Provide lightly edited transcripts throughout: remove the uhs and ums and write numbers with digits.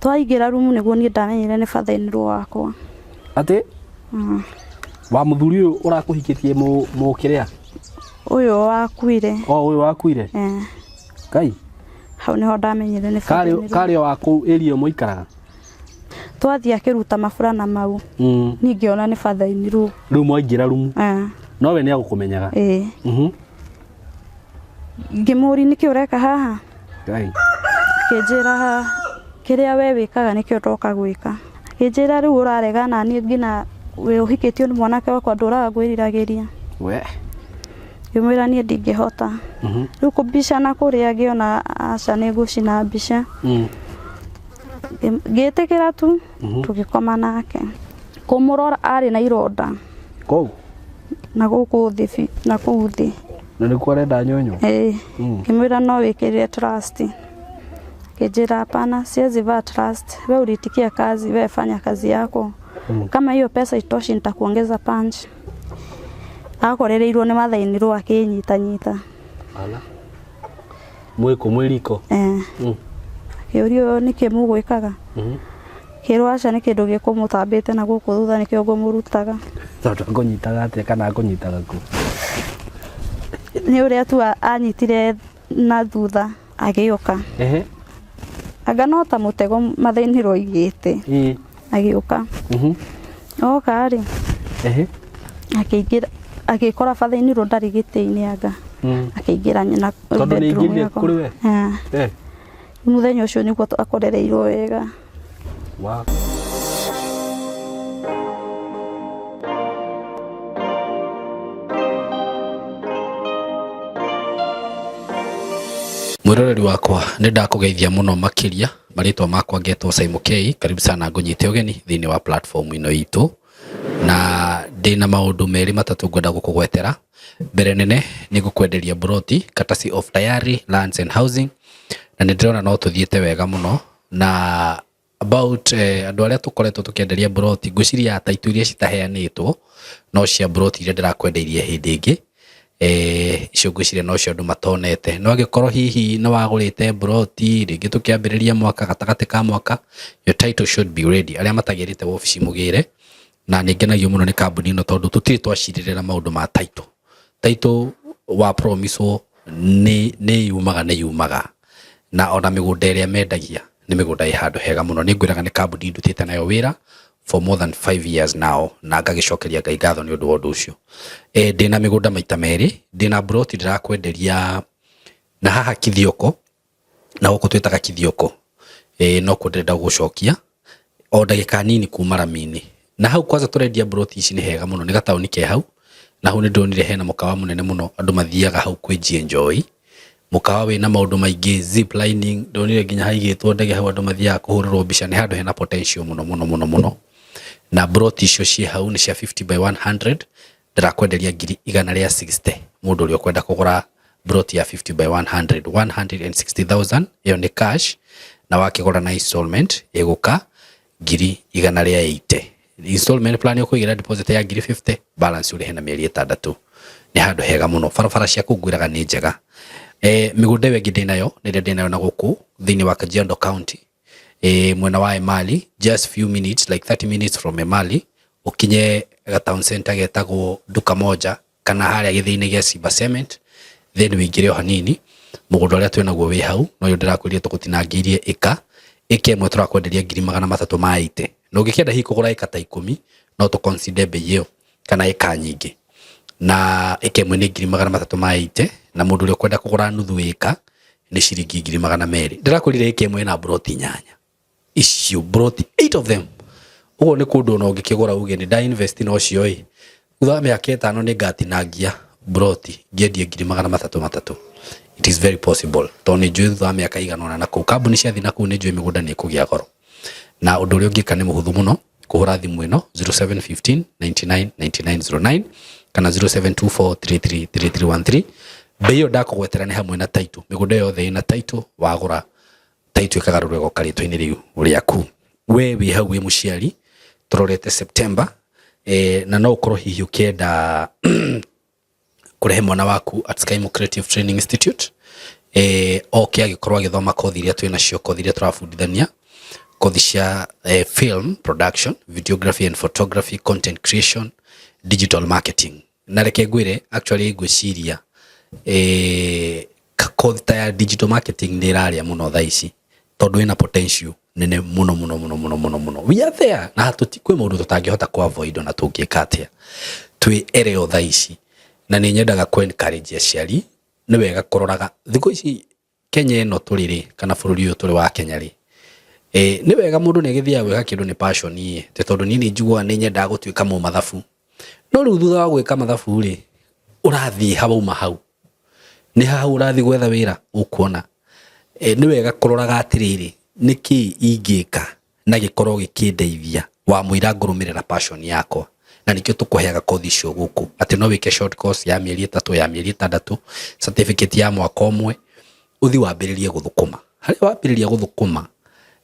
Twaingĩra rumu nĩguo niĩ ndamenyire nĩ father in law wakwa. Atĩ wa mũthuri ũyũ ũrakũhikĩtie mũkĩrĩa? Ũyũ wakuire. O ũyũ wakuire? Eh. Ngai. Hau nĩho ndamenyire nĩ father in law. Karĩ o wa kũu area mũikaraga? Twathiĩ akĩruta maburana mau. Niĩ ngĩona nĩ father in law. Rĩu mwaingĩra rumu? Eh. No we nĩ agũkũmenyaga? Ĩĩ. Ngĩmũria nĩkĩ ũreka haha? Ngai. Akĩnjĩra kĩrĩa we wĩkaga nĩkĩo ndoka gwĩka. Akĩnjĩra rĩu ũrarega na niĩ nginya wĩ ũhikĩtio nĩ mwanake wakwa ndũraga ngwĩriragĩria. We. Ngĩmwĩra niĩ ndingĩhota. Rĩu kũmbicana kũrĩa ngĩona aca nĩ ngũcina mbica. Ngĩtĩkĩra tu tũgĩkoma nake. Kũmũrora arĩ na ironda. Kũu? Na gũkũ thĩ na kũu thĩ. Na nĩkuo arenda nyonyo? Ĩĩ. Ngĩmwĩra no wĩkĩrĩre trust. Akĩnjĩra hapana, siwezi vaa trust. We uliitikia kazi, we fanya kazi yako. Kama hiyo pesa itoshi nitakuongeza punch. Akorereirwo nĩ mathainirwo akĩnyitanyita. Ala. Mwĩkũ mwĩ riko? Eh. Akĩũrio nĩkĩ mũgwĩkaga? Kĩrwo aca nĩ kĩndũ gĩkũmũtambĩte na gũkũ thutha nĩkĩo ngũmũrutaga. Tondũ akũnyitaga atĩa kana akũnyitaga kũ? Nĩ ũrĩa tu anyitire na thutha agĩũka. Ehe. Anga no ta mũtego mathainirwo aigĩte. Ĩĩ. Agĩũka. Oka rĩ. Ehe. Akĩingĩra agĩkora father-in-law ndarĩ gĩtĩ-inĩ anga. Akĩingĩra na Tondũ nĩ bedroom aingĩrire yakwa. kũrĩ we? Eh. Eh. Mũthenya ũcio nĩguo akorereirwo wega. Wow. Mwĩroreri wakwa nĩ ndakũgeithia mũno makĩria, marĩtwa makwa ngetwo Simon K, karibu sana ngũnyite ũgeni thĩinĩ wa platform ĩno itũ, na ndĩna maũndũ merĩ matatũ ngwenda gũkũgwetera. Mbere nene nĩ ngũkwenderia mburoti courtesy of Tayari Lands and Housing, na nĩ ndĩrona no tũthiĩte wega mũno na about andũ arĩa tũkoretwo tũkĩenderia mburoti, ngwĩciria taitũ iria citaheanĩtwo no cia mburoti iria ndĩrakwendeirie hĩndĩ ĩngĩ, icio ngwĩciria nocio andũ matonete. No angĩkorwo hihi nĩ wagũrĩte mburoti rĩngĩ tũkĩambĩrĩria mwaka gatagatĩ ka mwaka, your title should be ready. Arĩa matagĩrĩte wabici mũgĩre, na nĩ ngenagio mũno nĩ kambuni ĩno tondũ tũtirĩ twacirĩrĩra maũndũ ma title. Title wa promise nĩ yumaga nĩ yumaga, na ona mĩgũnda ĩrĩa mendagia nĩ mĩgũnda ĩ handũ hega mũno. Nĩ ngwĩraga nĩ kambuni ndutĩte nayo wĩra for more than 5 years now, na ngagĩcokeria Ngai ngatho nĩ ũndũ wa ũndũ ũcio. Ndĩna mĩgũnda maita merĩ, ndĩna mburoti ndĩrakwenderia na haha Kithioko, na gũkũ twĩtaga Kithioko, no kuo ndĩrenda gũgũcokia o ndagĩka nini kuma rami-inĩ. Na hau kwanza tũrendia mburoti ici nĩ hega mũno, nĩ gataũni ke hau, na hau nĩ ndonire hena mũkawa mũnene mũno andũ mathiaga hau kwĩ enjoy. Mũkawa wĩna maũndũ maingĩ, zip lining, ndonire nginya haigĩtwo ndege hau andũ mathiaga kũhũrĩrwo mbica, nĩ handũ hena potential mũno mũno mũno mũno. Na mburoti icio ciĩ hau nĩ cia 50 by 100, ndĩrakwenderia ngiri igana rĩa 60 mũndũ ũrĩa ũkwenda kũgũra mburoti ya 50 by 100, 160,000, ĩyo nĩ cash, na wakĩgũra na installment ĩgũka ngiri igana rĩa 80. Installment plan ũkũigĩra deposit ya ngiri 50, balance ũrĩhe na mĩeri ĩtandatũ. Nĩ handũ hega mũno, barabara cia kũu ngwĩraga nĩ njega. Mĩgũnda ĩyo ĩngĩ ndĩnayo nĩ ĩrĩa ndĩnayo na gũkũ thĩinĩ wa Kajiado County, mwena wa Emali, just few minutes like 30 minutes from Emali, ũkinye ga town center getagwo Duka Moja kana harĩa gĩthĩi-inĩ gĩa Simba Cement, then wĩingĩre o hanini mũgũnda ũrĩa twĩnaguo wĩ hau, no ũyũ ndĩrakwĩrire tũgũtinangĩirie ĩka, ĩka ĩmwe tũrakwenderia ngiri magana matatũ ma 80. Na ũngĩkĩenda hihi kũgũra ĩka ta ikũmi no tũ consider bei ĩyo kana ĩka nyingĩ, na ĩka ĩmwe nĩ ngiri magana matatũ ma 80, na mũndũ ũrĩa ũkwenda kũgũra nuthu ĩka nĩ ciringi ngiri magana merĩ. Ndĩrakwĩrire ĩka ĩmwe ĩna mburoti inyanya, icio mburoti 8 of them. Ũguo nĩ kũndũ ona ũngĩkĩgũra uge nĩ nda invest na ũcio ĩ, thutha wa mĩaka ĩtano nĩ ngatinangia mburoti ngĩendie ngiri magana matatũ matatũ. It is very possible, tondũ nĩ njũĩ thutha wa mĩaka ĩigana ũna na kũu kambuni ciathiĩ na kũu nĩ njũĩ mĩgũnda nĩ ĩkũgĩa goro. Na ũndũ ũrĩa ũngĩka nĩ mũhũthũ mũno, kũhũra thimũ ĩno 0715 99 99 09 kana 0724 33 3313. Bei ĩyo ndakũgwetera nĩ hamwe na title, mĩgũnda yothe ĩna title, wagũra title ĩkagarũrwo ĩgoka rĩtwa-inĩ rĩu rĩaku. We wĩ hau wĩ mũciari, tũrorete September, na no ũkorwo hihi ũkĩenda kũrehe mwana waku at Skymo Creative Training Institute, oke agĩkorwo agĩthoma kothi iria twĩ nacio, kothi iria tũrabundithania. Kothi cia film production, videography and photography, content creation, digital marketing. Na reke ngwĩre, actually ngwĩciria kothi ta ya digital marketing nĩ ĩrarĩa mũno thaa ici tondũ ĩna potential nene mũno mũno mũno mũno mũno mũno. We are there na hatuti kwĩ maũndũ tũtangĩhota ku avoid ona tũngĩka atĩa, twĩ ereo thaa ici. Na nĩ nyendaga ku encourage aciari, nĩ wega kũroraga thikũ ici Kenya ĩno tũrĩ rĩ, kana bũrũri ũyũ tũrĩ wa Kenya rĩ, nĩ wega mũndũ nĩ agĩthiaga gwĩka kĩndũ nĩ passion ĩ, tĩ tondũ niĩ nĩ njiguaga nĩ nyendaga gũtuĩka mũmathabu, no rĩu thutha wa gwĩka mathabu rĩ, ũrathiĩ ha wauma hau nĩ hau ũrathiĩ gwetha wĩra ũkuona. Nĩ wega kũroraga atĩrĩrĩ, nĩkĩ ingĩka na gĩkorwo gĩkĩndeithia wa mũira ngũrũmĩrĩra passion yakwa. Na nĩkĩo tũkũheaga kothi icio gũkũ, atĩ no wĩke short course ya mĩeri 3, ya mĩeri 6, certificate ya mwaka ũmwe, ũthiĩ wambĩrĩrie gũthũkũma. Harĩa wambĩrĩria gũthũkũma,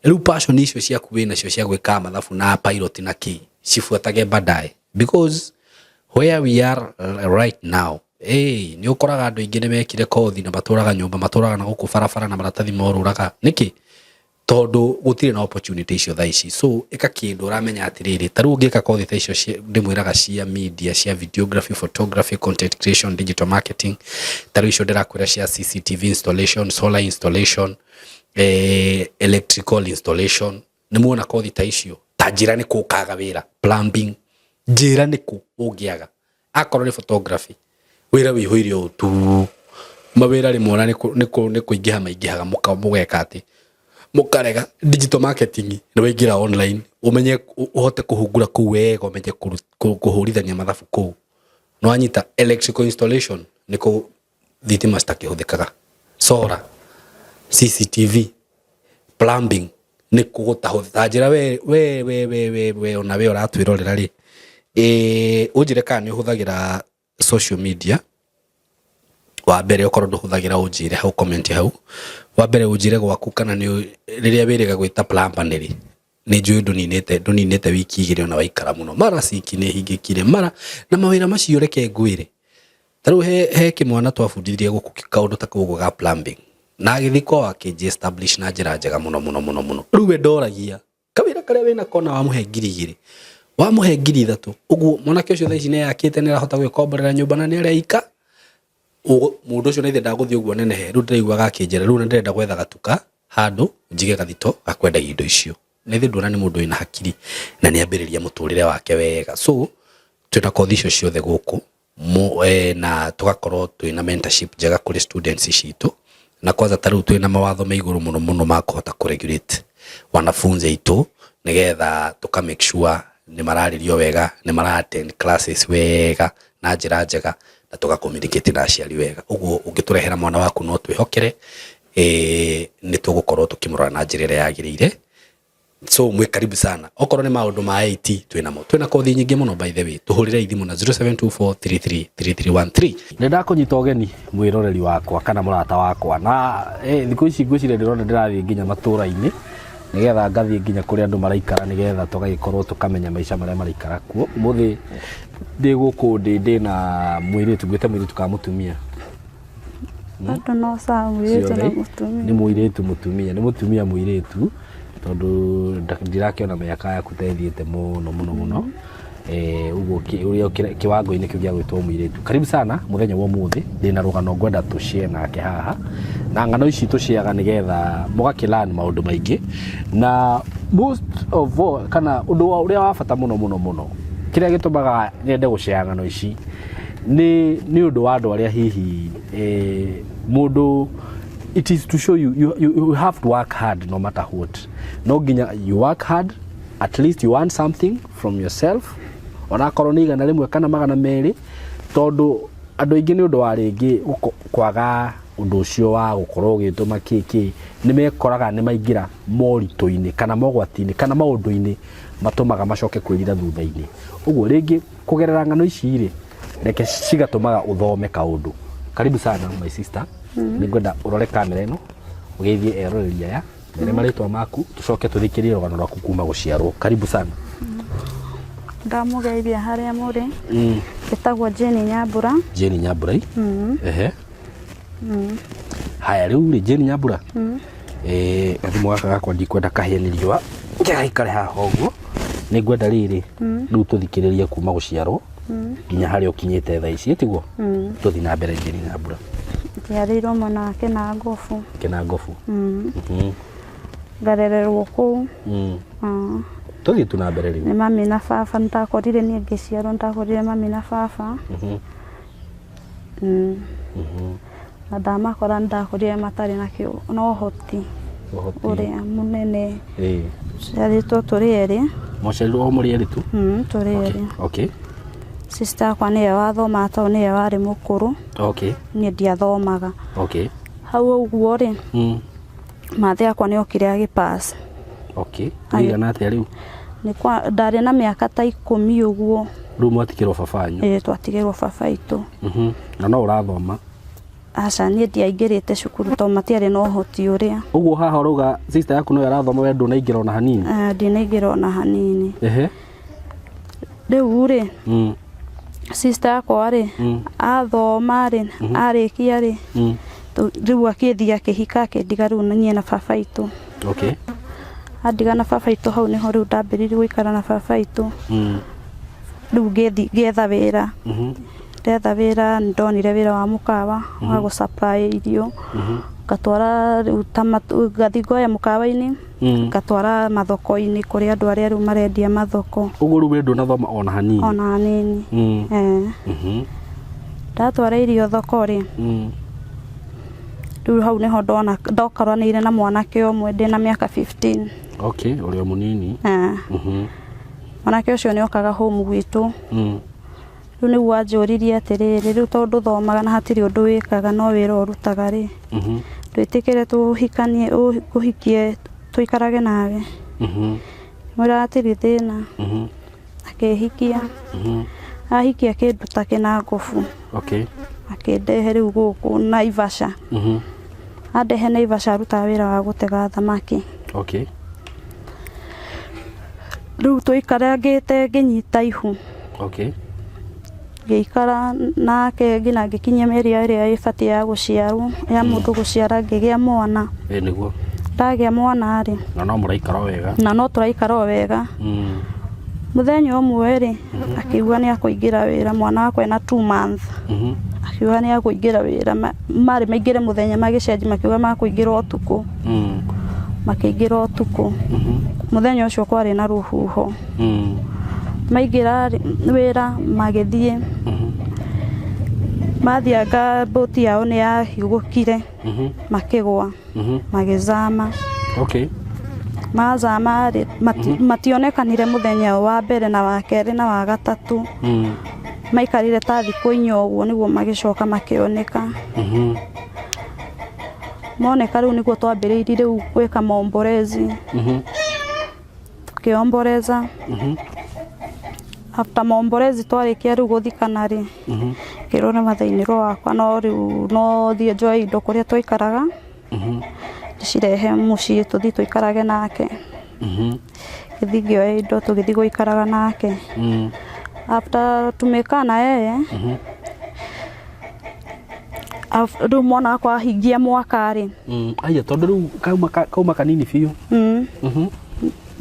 rĩu passion icio ciaku wĩnacio cia gwĩka mathabu na pilot na kĩ cibuatage baadaye, because where we are right now, nĩ ũkoraga andũ aingĩ nĩ mekire kothi na matũraga nyũmba, matũraga na gũkũ barabara na maratathi morũraga. Nĩkĩ? Tondũ gũtirĩ na opportunity icio thaa ici. So ĩka kĩndũ ũramenya atĩrĩrĩ, ta rĩu ũngĩka kothi ta icio ndĩmwĩraga cia media, cia videography, photography, content creation, digital marketing, ta rĩu icio ndĩrakwĩra cia CCTV installation, solar installation, electrical installation, nĩ muona kothi ta icio ta njĩra nĩ kũ ũkaga wĩra, plumbing, njĩra nĩ kũ ũngĩaga. Akorwo nĩ photography, wĩra wĩihũire ũũ tu, mawĩra rĩmwe ona nĩ kũingĩha maingĩhaga, mũgeka atĩ mũkarega. Digital marketing nĩ waingĩra online, ũmenye ũhote kũhungura kũu wega, ũmenye kũhũrithania mathabu kũu nĩ wanyita. Electrical installation nĩ kũ thitima citakĩhũthĩkaga, solar, CCTV, plumbing nĩ kũgũtahũthĩka njĩra. We we we we we we ona we ũratwĩrorera rĩ, ũnjĩre kana nĩ ũhũthagĩra social media. Wa mbere, okorwo ndũhũthagĩra, ũnjĩre hau, comment hau. Wa mbere ũnjĩre gwaku kana nĩ rĩrĩa wĩrĩga gwĩta plumber nĩ rĩ. Nĩ njũĩ ndũninĩte wiki 2 ona waikara mũno, mara sink nĩ hingĩkire mara na mawĩra macio. Reke ngwĩre, ta rĩu he kĩmwana twabundithirie gũkũ kaũndũ ta kau ga plumbing, na agĩthiĩ kwao akĩnji establish na njĩra njega mũno mũno mũno mũno. Rĩu we ndoragia kawĩra karĩa wĩna kona, wamũhe 2000, wamũhe 3000, ũguo mwanake ũcio thaa ici nĩ yakĩte, nĩ arahota gwĩkomborera nyũmba na nĩ areika. Mũndũ ũcio naithe ndagũthiĩ ũguo nenehe. Rĩu ndĩraiguaga akĩnjĩra rĩu ndĩrenda gwetha gatuka handũ njige gathito gakwendagia indo icio. Na ithe nduona nĩ mũndũ wĩna hakiri na nĩ ambĩrĩria mũtũrĩre wake wega. So twĩna kothi icio ciothe gũkũ na tũgakorwo twĩna mentorship njega kũrĩ students citũ. Na kwanza ta rĩu twĩna mawatho me igũrũ mũno mũno ma kũhota kũregulate wanafunzi aitũ, nĩgetha tũka make sure nĩ mararĩrio wega, nĩ mara attend classes wega na njĩra njega, na tũga communicate na aciari wega. Ũguo ũngĩtũrehera mwana waku, no twĩhokere nĩ tũgũkorwo tũkĩmũrora na njĩra ĩrĩa yagĩrĩire. So mwĩ karibu sana. Okorwo nĩ maũndũ ma IT, twĩnamo, twĩna kothi nyingĩ mũno. By the way, tũhũrĩre ithimũ na 0724333313. Nĩ ndakũnyita ũgeni, mwĩroreri wakwa kana mũrata wakwa, na thikũ ici ngwĩciria ndĩrona ndĩrathiĩ nginya matũra-inĩ, nĩgetha ngathiĩ nginya kũrĩa andũ maraikara, nĩgetha tũgagĩkorwo tũkamenya maica marĩa maraikara kuo. Ũmũthĩ ndĩ gũkũ ndĩ na mũirĩtu, ngwĩte mũirĩtu kana mũtumia? Bado no sawa, mũirĩtu na Ciothe. Mũtumia. Nĩ mũirĩtu mũtumia, nĩ mũtumia mũirĩtu, tondũ ndirakĩona mĩaka yaku ta ĩthiĩte mũno mũno mũno. Ũguo ũrĩa kĩwango-inĩ kĩu gĩa gwĩtwo mũirĩtu. Karibu sana. Mũthenya wa ũmũthĩ ndĩna rũgano ngwenda tũshare nake haha, na ng'ano ici tũciaga nĩgetha mũgakĩlearn maũndũ maingĩ, na most of all, kana ũndũ ũrĩa wa bata mũno mũno mũno, kĩrĩa gĩtũmaga nyende gũshare ng'ano ici nĩ ũndũ wa andũ arĩa hihi mũndũ, it is to show you, you have to work hard no matter what. No nginya you work hard, at least you want something from yourself, onakorwo nĩ 100 kana 200, tondũ andũ aingĩ nĩ ũndũ wa rĩngĩ kwaga ũndũ ũcio wa gũkorwo ũgĩtũma kĩ nĩ mekoraga nĩ maingĩra moritũ-inĩ kana mogwati-inĩ kana maũndũ-inĩ matũmaga macoke kwĩrira thutha-inĩ. Ũguo rĩngĩ kũgerera ng'ano ici rĩ, reke cigatũmaga ũthome kaũndũ. Karibu sana, my sister. Nĩ ngwenda ũrore kamera ĩno, ũgeithie eroreri aya, mere marĩtwa maku, tũcoke tũthikĩrie rũgano rwaku kuma gũciarwo. Karibu sana. Ndamũgeithia harĩa mũrĩ. Ĩtagwo Jane Nyambura. Jane Nyambura. Ehe, haya, rĩu rĩ, Jane Nyambura, gathimũ gaka gakwa ndikwenda kahĩe nĩ riũa. Njega ikare haha ũguo. Nĩ ngwenda rĩrĩ rĩu tũthikĩrĩrie kuma gũciarwo nginya harĩa ũkinyĩte thaa ici, tiguo? Tũthiĩ na mbere Njeri na mbura. Njiarĩirwo mwena wa Kĩnangobu. Kĩnangobu. Ngarererwo kũu. Tũthiĩ tu na mbere rĩu. Nĩ mami na baba, nĩndakorire niĩ ngĩciarwo, nĩndakorire mami na baba. Na ndamakora nĩndakorire matarĩ na kĩo na ũhoti Ũhoti. ũrĩa mũnene. Ĩĩ. Tũciarĩtwo tũrĩ erĩ. Mwaciarirwo o mũrĩ erĩ tu? Tũrĩ erĩ. Okay. Sister yakwa nĩwe wathomaga tondũ nĩwe warĩ mũkũrũ. Okay. Niĩ ndiathomaga. Okay. Hau ũguo rĩ, mathĩ yakwa nĩ okire agĩpass. Okay. Ũigana atĩa rĩu? Nĩ kwa ndarĩ na mĩaka ta 10 ũguo. Rĩu mwatigĩrwo baba wanyu? Ĩĩ, twatigĩrwo baba witũ. Na no ũrathoma? Aca, niĩ ndiaingĩrĩte cukuru tondũ matiarĩ na ũhoti ũrĩa. Ũguo haha ũrauga sister yaku nowe arathoma, we ndũnaingĩra ona hanini? Ndinaingĩra ona hanini. Ehe. Rĩu rĩ, sister yakwa rĩ, athoma rĩ, arĩkia rĩ, rĩu akĩthiĩ akĩhika, akĩndiga rĩu niĩ na baba witũ. Okay. Andiga na baba witũ, hau nĩho rĩu ndambĩrĩirie gũikara na baba witũ. Rĩu ngĩthiĩ ngĩetha wĩra. Ndetha wĩra, nĩndonire wĩra wa mũkawa wa gũ supply irio. Ngatwara rĩu ta ngathiĩ ngoya mũkawa-inĩ, ngatwara mathoko-inĩ kũrĩ andũ arĩa rĩu marendia mathoko. Ũguo rĩu we ndũnathoma ona hanini? Ona hanini. Ndatwara irio thoko rĩ, rĩu hau nĩho ndona ndokoranĩire na mwanake ũmwe ndĩna mĩaka 15. Okay, ũrĩa mũnini. Mwanake ũcio nĩ okaga home gwitũ. Rĩu nĩguo anjũririe atĩrĩrĩ, rĩu tondũ ndũthomaga na hatirĩ ũndũ wĩkaga no wĩra ũrutaga rĩ, ndwĩtĩkĩre tũhikanie, ngũhikie tũikarage nawe. Mwĩra hatirĩ thĩna. Akĩhikia. Ahikia akĩnduta Kĩnangobu. Okay. Akĩndehe rĩu gũkũ Naivasha. Andehe Naivasha arutaga wĩra wa gũtega thamaki. Okay. Rĩu tũikarangĩte ngĩnyita ihu. Okay. Ngĩikara nake nginya ngĩkinyia mĩeri ĩrĩa ĩbatiĩ ya gũciarwo, ya mũndũ gũciara, ngĩgĩa mwana. Ĩĩ nĩguo. Ndagĩa mwana rĩ, Na no mũraikara o wega. Na no tũraikara o wega. Mũthenya ũmwe rĩ, akiuga nĩ akũingĩra wĩra, mwana wakwa ena 2 months. Akiuga nĩ akũingĩra wĩra, marĩ maingĩre mũthenya magĩcenjia, makiuga makũingĩra ũtukũ. Makĩingĩra ũtukũ. Mũthenya ũcio kwarĩ na rũhuho. Maingĩra wĩra magĩthiĩ. Mathianga mbũti yao nĩ yahingũkire. Makĩgũa. Magĩzama. Okay. Mazama rĩ, mationekanire mũthenya wa mbere na wa kerĩ na wa gatatũ. Maikarire ta thikũ 4 ũguo nĩguo magĩcoka makĩoneka. Moneka rĩu nĩguo twambĩrĩirie rĩu gwĩka maombolezi. Tũkĩomboleza. After maombolezi twarĩkia rĩu gũthikana rĩ, ngĩrwo nĩ mathainĩ wakwa no rĩu no thiĩ njoe indo kũrĩa twaikaraga. Ndĩcirehe mũciĩ tũthiĩ tũikarage nake. Ngĩthiĩ ngĩoya indo tũgĩthiĩ gũikaraga nake. After tumekaa na yeye, rĩu mwana wakwa ahingia mwaka rĩ. Aya tondũ rĩu kauma kanini biũ.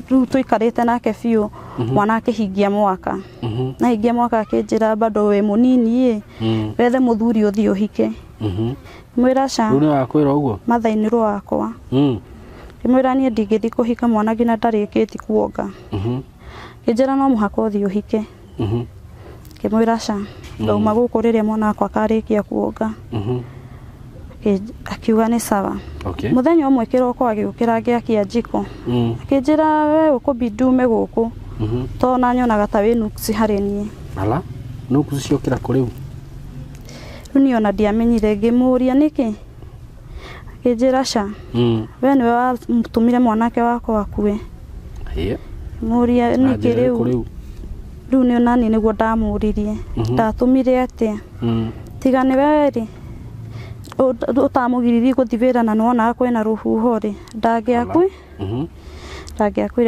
Rĩu tũikarĩte nake biũ, mwana akĩhingia mwaka. Na hingia mwaka akĩnjĩra bado wĩ mũnini ĩ, wethe mũthuri ũthiĩ ũhike. Mwĩra ca. Rĩu nĩ wakwĩra ũguo? Mathainĩ wakwa. Ngĩmwĩra niĩ ndingĩthiĩ kũhika mwana nginya ndarĩkĩtie kuonga. Ngĩnjĩra no mũhaka ũthiĩ ũhike. Ngĩmwĩra ca. Ngauma gũkũ rĩrĩa mwana wakwa akarĩkia kuonga. Akiuga nĩ sawa. Okay. Mũthenya ũmwe kĩroko agĩũkĩra ngĩakia njiko. Akĩnjĩra we ũkũbidi ume gũkũ. Tondũ na nyonaga ta wĩ nuksi harĩ niĩ. Ala, nuksi ciokĩra kũ rĩu? Rĩu niĩ ona ndiamenyire, ngĩmũria nĩkĩ? Akĩnjĩra ca. We nĩwe watũmire mwanake wakwa akue. Mũria Na nĩkĩ njĩra rĩu? ĩrĩkũ rĩu? Rĩu nĩ onani nĩguo ndamũririe. Ndatũmire atĩa? Tiga nĩwe rĩ, ũtamũgiririe gũthiĩ wĩra na nĩwonaga kwĩna rũhuho rĩ, ndangĩakuire.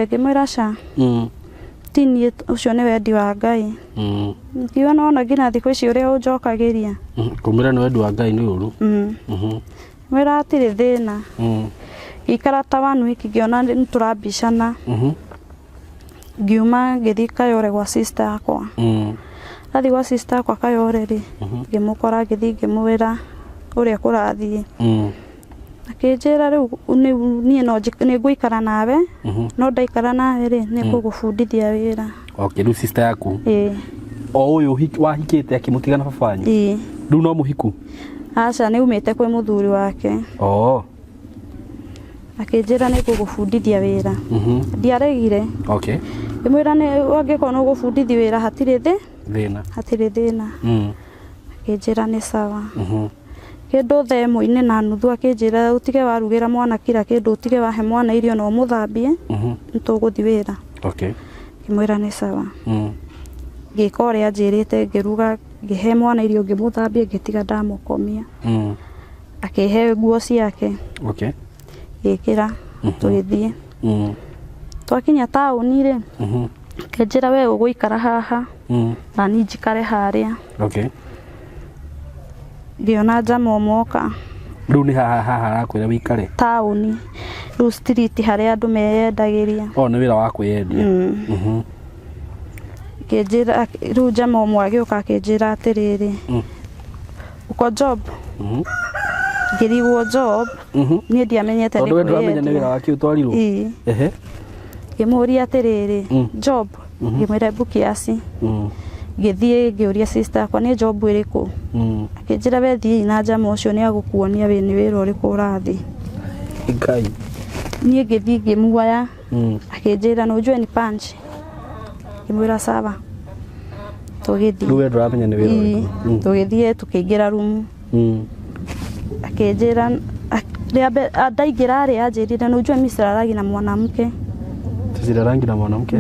Ngĩmwĩra ca. Ti niĩ, ũcio nĩ wendi wa Ngai. Ngiuga nĩwona nginya thikũ ici ũrĩa ũnjokagĩria. Kũmwĩra nĩ wendi wa Ngai nĩ ũru. Mwĩra hatirĩ thĩna. Ngĩikara ta one week, ngĩona nĩ tũrambicana. Ngiuma ngĩthiĩ Kayore gwa sister yakwa. Ndathiĩ gwa sister yakwa Kayore rĩ, ngĩmũkora, ngĩthiĩ ngĩmwĩra ũrĩa kũrathiĩ. Akĩnjĩra rĩu niĩ no nĩ ngũikara nawe, no ndaikara nawe rĩ, nĩ ngũgũbundithia wĩra. Okay, rĩu sister yaku Ĩĩ. o ũyũ wahikĩte akĩmũtiga na baba wanyu? Ĩĩ. Rĩu no mũhiku? Aca, nĩ umĩte kwĩ mũthuri wake. Oh. Akĩnjĩra nĩ ngũgũbundithia wĩra. Ndiaregire. Ngĩmwĩra nĩ angĩkorwo nĩ ũgũbundithia wĩra, hatirĩ thĩ thĩna. Hatirĩ thĩna. Akĩnjĩra nĩ sawa. Kĩndũ thaa ĩmwe-inĩ na nuthu akĩnjĩra ũtige warugĩra mwana kila kĩndũ, ũtige wahe mwana irio na ũmũthambie, nĩ tũgũthiĩ wĩra. Ngĩmwĩra nĩ sawa. Ngĩka ũrĩa anjĩrĩte, ngĩruga, ngĩhe mwana irio, ngĩmũthambia, ngĩtiga ndamũkomia. Akĩhe nguo ciake. Ngĩkĩra, tũgĩthiĩ. Twakinya taũni rĩ, akĩnjĩra we ũgũikara haha na niĩ njikare harĩa. Ngĩona njama ũmwe oka. Rĩu nĩ haha haha arakwĩra wĩikare? Taũni rĩu, street harĩa andũ meyendagĩria. O nĩ wĩra wa kwĩyendia. Akĩnjĩra rĩu njama ũmwe agĩũka akĩnjĩra atĩrĩrĩ, uko job? Ngĩrigwo job, niĩ ndiamenyete nĩ Tondũ we ndũramenya nĩ kwĩyendia. wĩra wake ũtwarirwo. Ĩĩ. Ngĩmũria atĩrĩrĩ, job? Ngĩmwĩra hebu kiasi. Ngĩthiĩ ngĩũria sister yakwa nĩ job ĩrĩkũ. Akĩnjĩra we thiĩi na njama ũcio, nĩ agũkuonia wĩ nĩ wĩra ũrĩkũ ũrathiĩ. Ngai. Niĩ ngĩthiĩ ngĩmuoya. Akĩnjĩra na ujue ni punch. Ngĩmwĩra sawa, tũgĩthiĩ. Rĩu we ndũramenya nĩ wĩra Ĩĩ. ũrĩkũ. Tũgĩthiĩ tũkĩingĩra rumu. Akĩnjĩra rĩa mbere ndaingĩra rĩ, anjĩrire na ujue mi silalagi na mwanamke. Tusilalangi na mwanamke?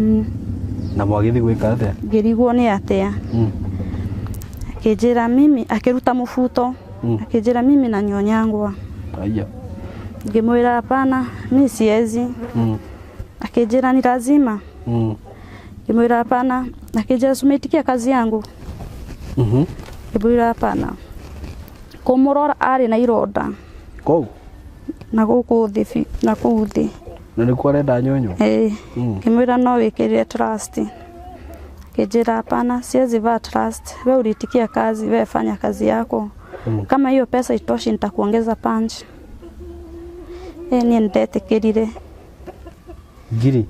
Na mwagĩthiĩ gwĩka atĩa? Ngĩrigwo nĩ atĩa. Akĩnjĩra mimi, akĩruta mũbuto. Akĩnjĩra mimi na nyonyangwa. Aya. Ngĩmwĩra hapana, mi siezi. Akĩnjĩra ni lazima. Ngĩmwĩra hapana. Akĩnjĩra si umeitikia kazi yangu? Ngĩmwĩra hapana. Kũmũrora arĩ na ironda. Kũu? Na gũkũ thĩ na kũu thĩ. Na nĩkuo arenda nyonyo? Ĩĩ. Ngĩmwĩra no wĩkĩrĩre trust. Akĩnjĩra hapana, siwezi vaa trust. We uliitikia kazi, we fanya kazi yako. Kama hiyo pesa itoshi, nitakuongeza punch. Ĩ niĩ nĩndetĩkĩrire. Ngiri?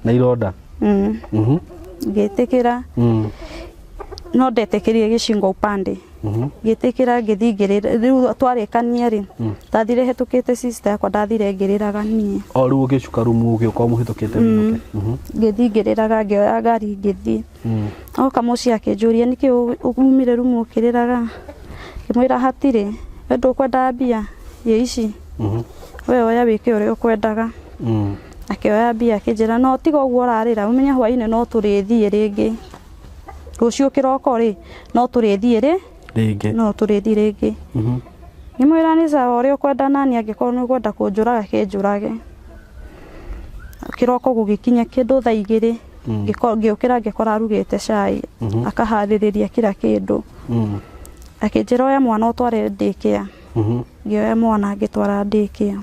Na ironda? Mm. Ngĩtĩkĩra. No ndetĩkĩrire gĩcingo upande. Ngĩtĩkĩra, ngĩthiĩ ngĩrĩra. Rĩu twarĩkania rĩ, ndathire hetũkĩte sister yakwa, ndathire ngĩrĩraga niĩ. O rĩu ũgĩcuka rumu ũgĩũka ũmũhĩtũkĩte wĩinũke. Ngĩthiĩ ngĩrĩraga, ngĩoya ngari ngĩthiĩ. Oka mũciĩ akĩnjũria nĩkĩ umire rumu ũkĩrĩraga. Ngĩmwĩra hatirĩ, we ndũkwenda mbia ĩ ici, we oya wĩke ũrĩa ũkwendaga. Akĩoya mbia akĩnjĩra no tiga ũguo ũrarĩra, ũmenye hwainĩ no tũrĩthiĩ rĩngĩ, rũciũ kĩroko rĩ, no tũrĩthiĩ rĩ Rĩngĩ. No tũrĩthiĩ rĩngĩ. Ngĩmwĩra nĩ sawa, ũrĩa ũkwenda nani, angĩkorwo nĩ ũkwenda kũnjũraga kĩnjũrage. Kĩroko gũgĩkinya kĩndũ thaa 2, ngĩũkĩra ngĩkora arugĩte cai, akaharĩrĩria kila kĩndũ. Akĩnjĩra oya mwana ũtware daycare. Ngĩoya mwana ngĩtwara daycare.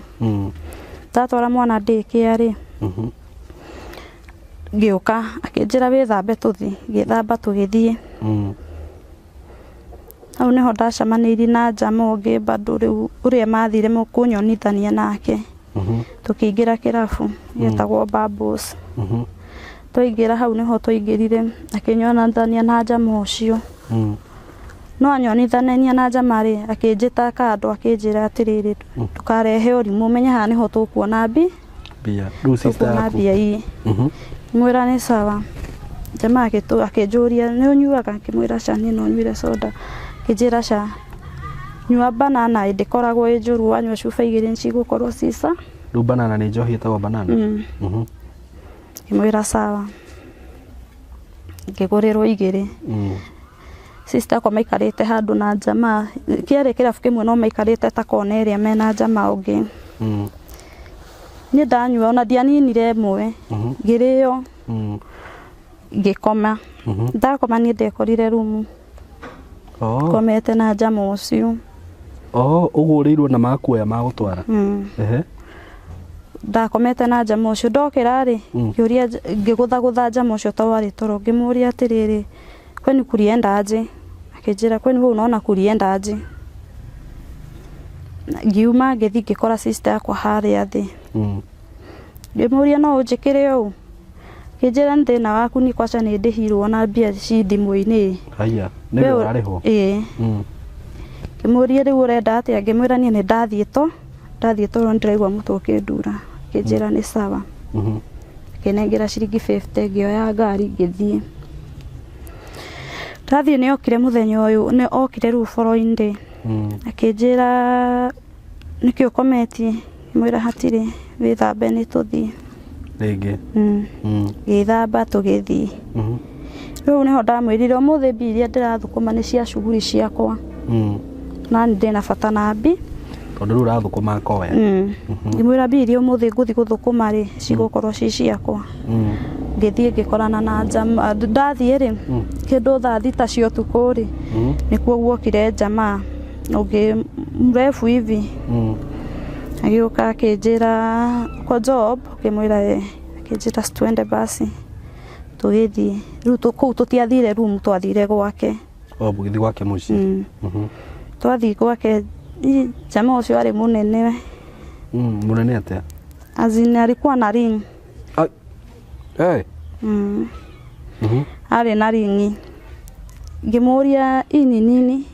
Ndatwara mwana daycare rĩ, ngĩũka akĩnjĩra wĩthambe tũthiĩ. Ngĩthamba tũgĩthiĩ. Hau nĩho ndacemanĩirie na njama ũngĩ bado rĩu ũrĩa mathire kũnyonithania nake. Tũkĩingĩra kĩrabu gĩtagwo Bubbles. Twaingĩra hau nĩho twaingĩrire, akĩnyonithania na njama ũcio. No anyonithania na njama rĩ, akĩnjĩta kando akĩnjĩra atĩrĩrĩ, ndũkarehe ũrimũ, ũmenye haha nĩho tũkuona mbia. Rĩu sister tũkuona yaku. Mbia ii. Mwĩra nĩ sawa. Jamaa akĩnjũria nĩ ũnyuaga? Ngĩmwĩra ca, niĩ no nyuire soda. Akĩnjĩra ca, nyua banana, ndĩkoragwo ĩ njũru, wanyua cuba 2 nĩ cigũkorwo ci sawa. Rĩu banana nĩ njohi ĩtagwo banana? Mm. Ngĩmwĩra sawa. Ngĩgũrĩrwo 2. Sister akwa maikarĩte handũ na jamaa, kĩarĩ kĩrabu kĩmwe no maikarĩte ta kona ĩrĩa mena jamaa ũngĩ. Niĩ ndanyua ona ndianinire ĩmwe, ngĩrĩo, ngĩkoma. Ndakoma niĩ ndekorire rumu ngomete na njama ũcio. Oh, ũgũrĩirwo na makuoya magũtwara. Ndakomete na njama ũcio, ndokĩra rĩ, ngĩũria, ngĩgũthagũtha njama ũcio to warĩ toro, ngĩmũria atĩrĩrĩ, "Kwani kulienda aje?" Akĩnjĩra, "Kwani wewe unaona kulienda aje?" Ngiuma ngĩthiĩ ngĩkora sister yakwa harĩa thĩ. Ngĩmũria, "No ũnjĩkĩre ũũ?" Akĩnjĩra, "Nĩ thĩna waku, niĩ kwaca nĩ ndĩhirwo na mbia ci thimũ-inĩ." Haya, nĩ We we ũrarĩhwo? Ĩĩ. Ngĩmũria, "Rĩu ũrenda atĩa?" Ngĩmwĩra, "Niĩ nĩ ndathiĩ to ndathiĩ toro, nĩ ndĩraigua mũtwe ũkĩndura." Akĩnjĩra nĩ sawa. Akĩnengera ciringi 50, ngĩoya ngari ngĩthiĩ. Ndathiĩ nĩ okire mũthenya ũyũ, nĩ okire rĩu following day. Akĩnjĩra, "Nĩkĩ ũkometie?" Ngĩmwĩra, "Hatirĩ, wĩthambe nĩ tũthiĩ." Rĩngĩ. Ngĩthamba tũgĩthiĩ. Rĩu nĩho ndamwĩrire, ũmũthĩ mbia iria ndĩrathũkũma nĩ cia cuguri ciakwa. Na nĩ ndĩna bata na mbi. Tondũ rĩu ũrathũkũma koya. Ngĩmwĩra, mbia iria ũmũthĩ ngũthiĩ gũthũkũma rĩ, cigũkorwo ci ciakwa. Ngĩthiĩ ngĩkorana na njama, ndathiĩ rĩ, kĩndũ thaa 6 cia ũtukũ rĩ, nĩkuo guokire jamaa ũngĩ mrefu hivi. Agĩũka akĩnjĩra, "Uko job?" Ngĩmwĩra, "Ĩĩ." Akĩnjĩra, "Si tuende basi." Tũgĩthiĩ. Rĩu kũu tũtiathire room, twathire gwake. O mũgĩthiĩ gwake mũciĩ. Twathiĩ gwake, jamaa ũcio arĩ mũnene. Mũnene atĩa? As in alikuwa na ring. Ai. Hey. Arĩ na ringi. Ngĩmũria, "Hii ni nini?"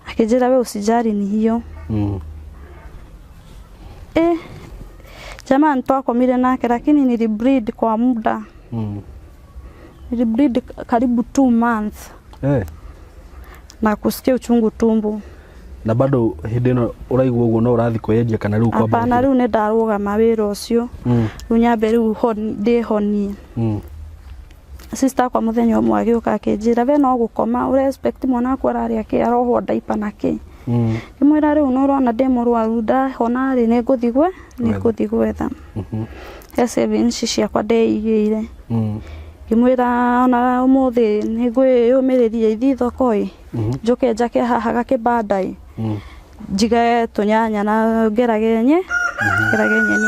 Akĩnjĩra, "We usijali, ni hiyo." Eh, jamaa nitwakomire nake lakini nilibleed kwa muda. Nilibleed karibu 2 months na kusikia uchungu tumbo. Na bado hĩndĩ ĩno ũraigua ũguo no ũrathiĩ kwĩyendia kana rĩu kwamba Hapana, rĩu nĩ ndarũgama wĩra ũcio. Rĩu nyambe rĩu ndĩhonie. Sister akwa mũthenya ũmwe agĩũka akĩnjĩra, "We no gũkoma ũre expect mwana waku ararĩa kĩ, arohwo ndaipa na kĩ?" Ngĩmwĩra, "Rĩu nĩ ũrona ndĩ mũrwaru, ndahona rĩ, nĩ ngũthiĩ gwe nĩ ngũthiĩ gwetha." He savings ciakwa ndeigĩire. Ngĩmwĩra, "Ona ũmũthĩ nĩ ngwĩyũmĩrĩria ithiĩ thoko ĩ, njũke njake haha gakĩbanda ĩ, njige tũnyanya na ngerage nyeni."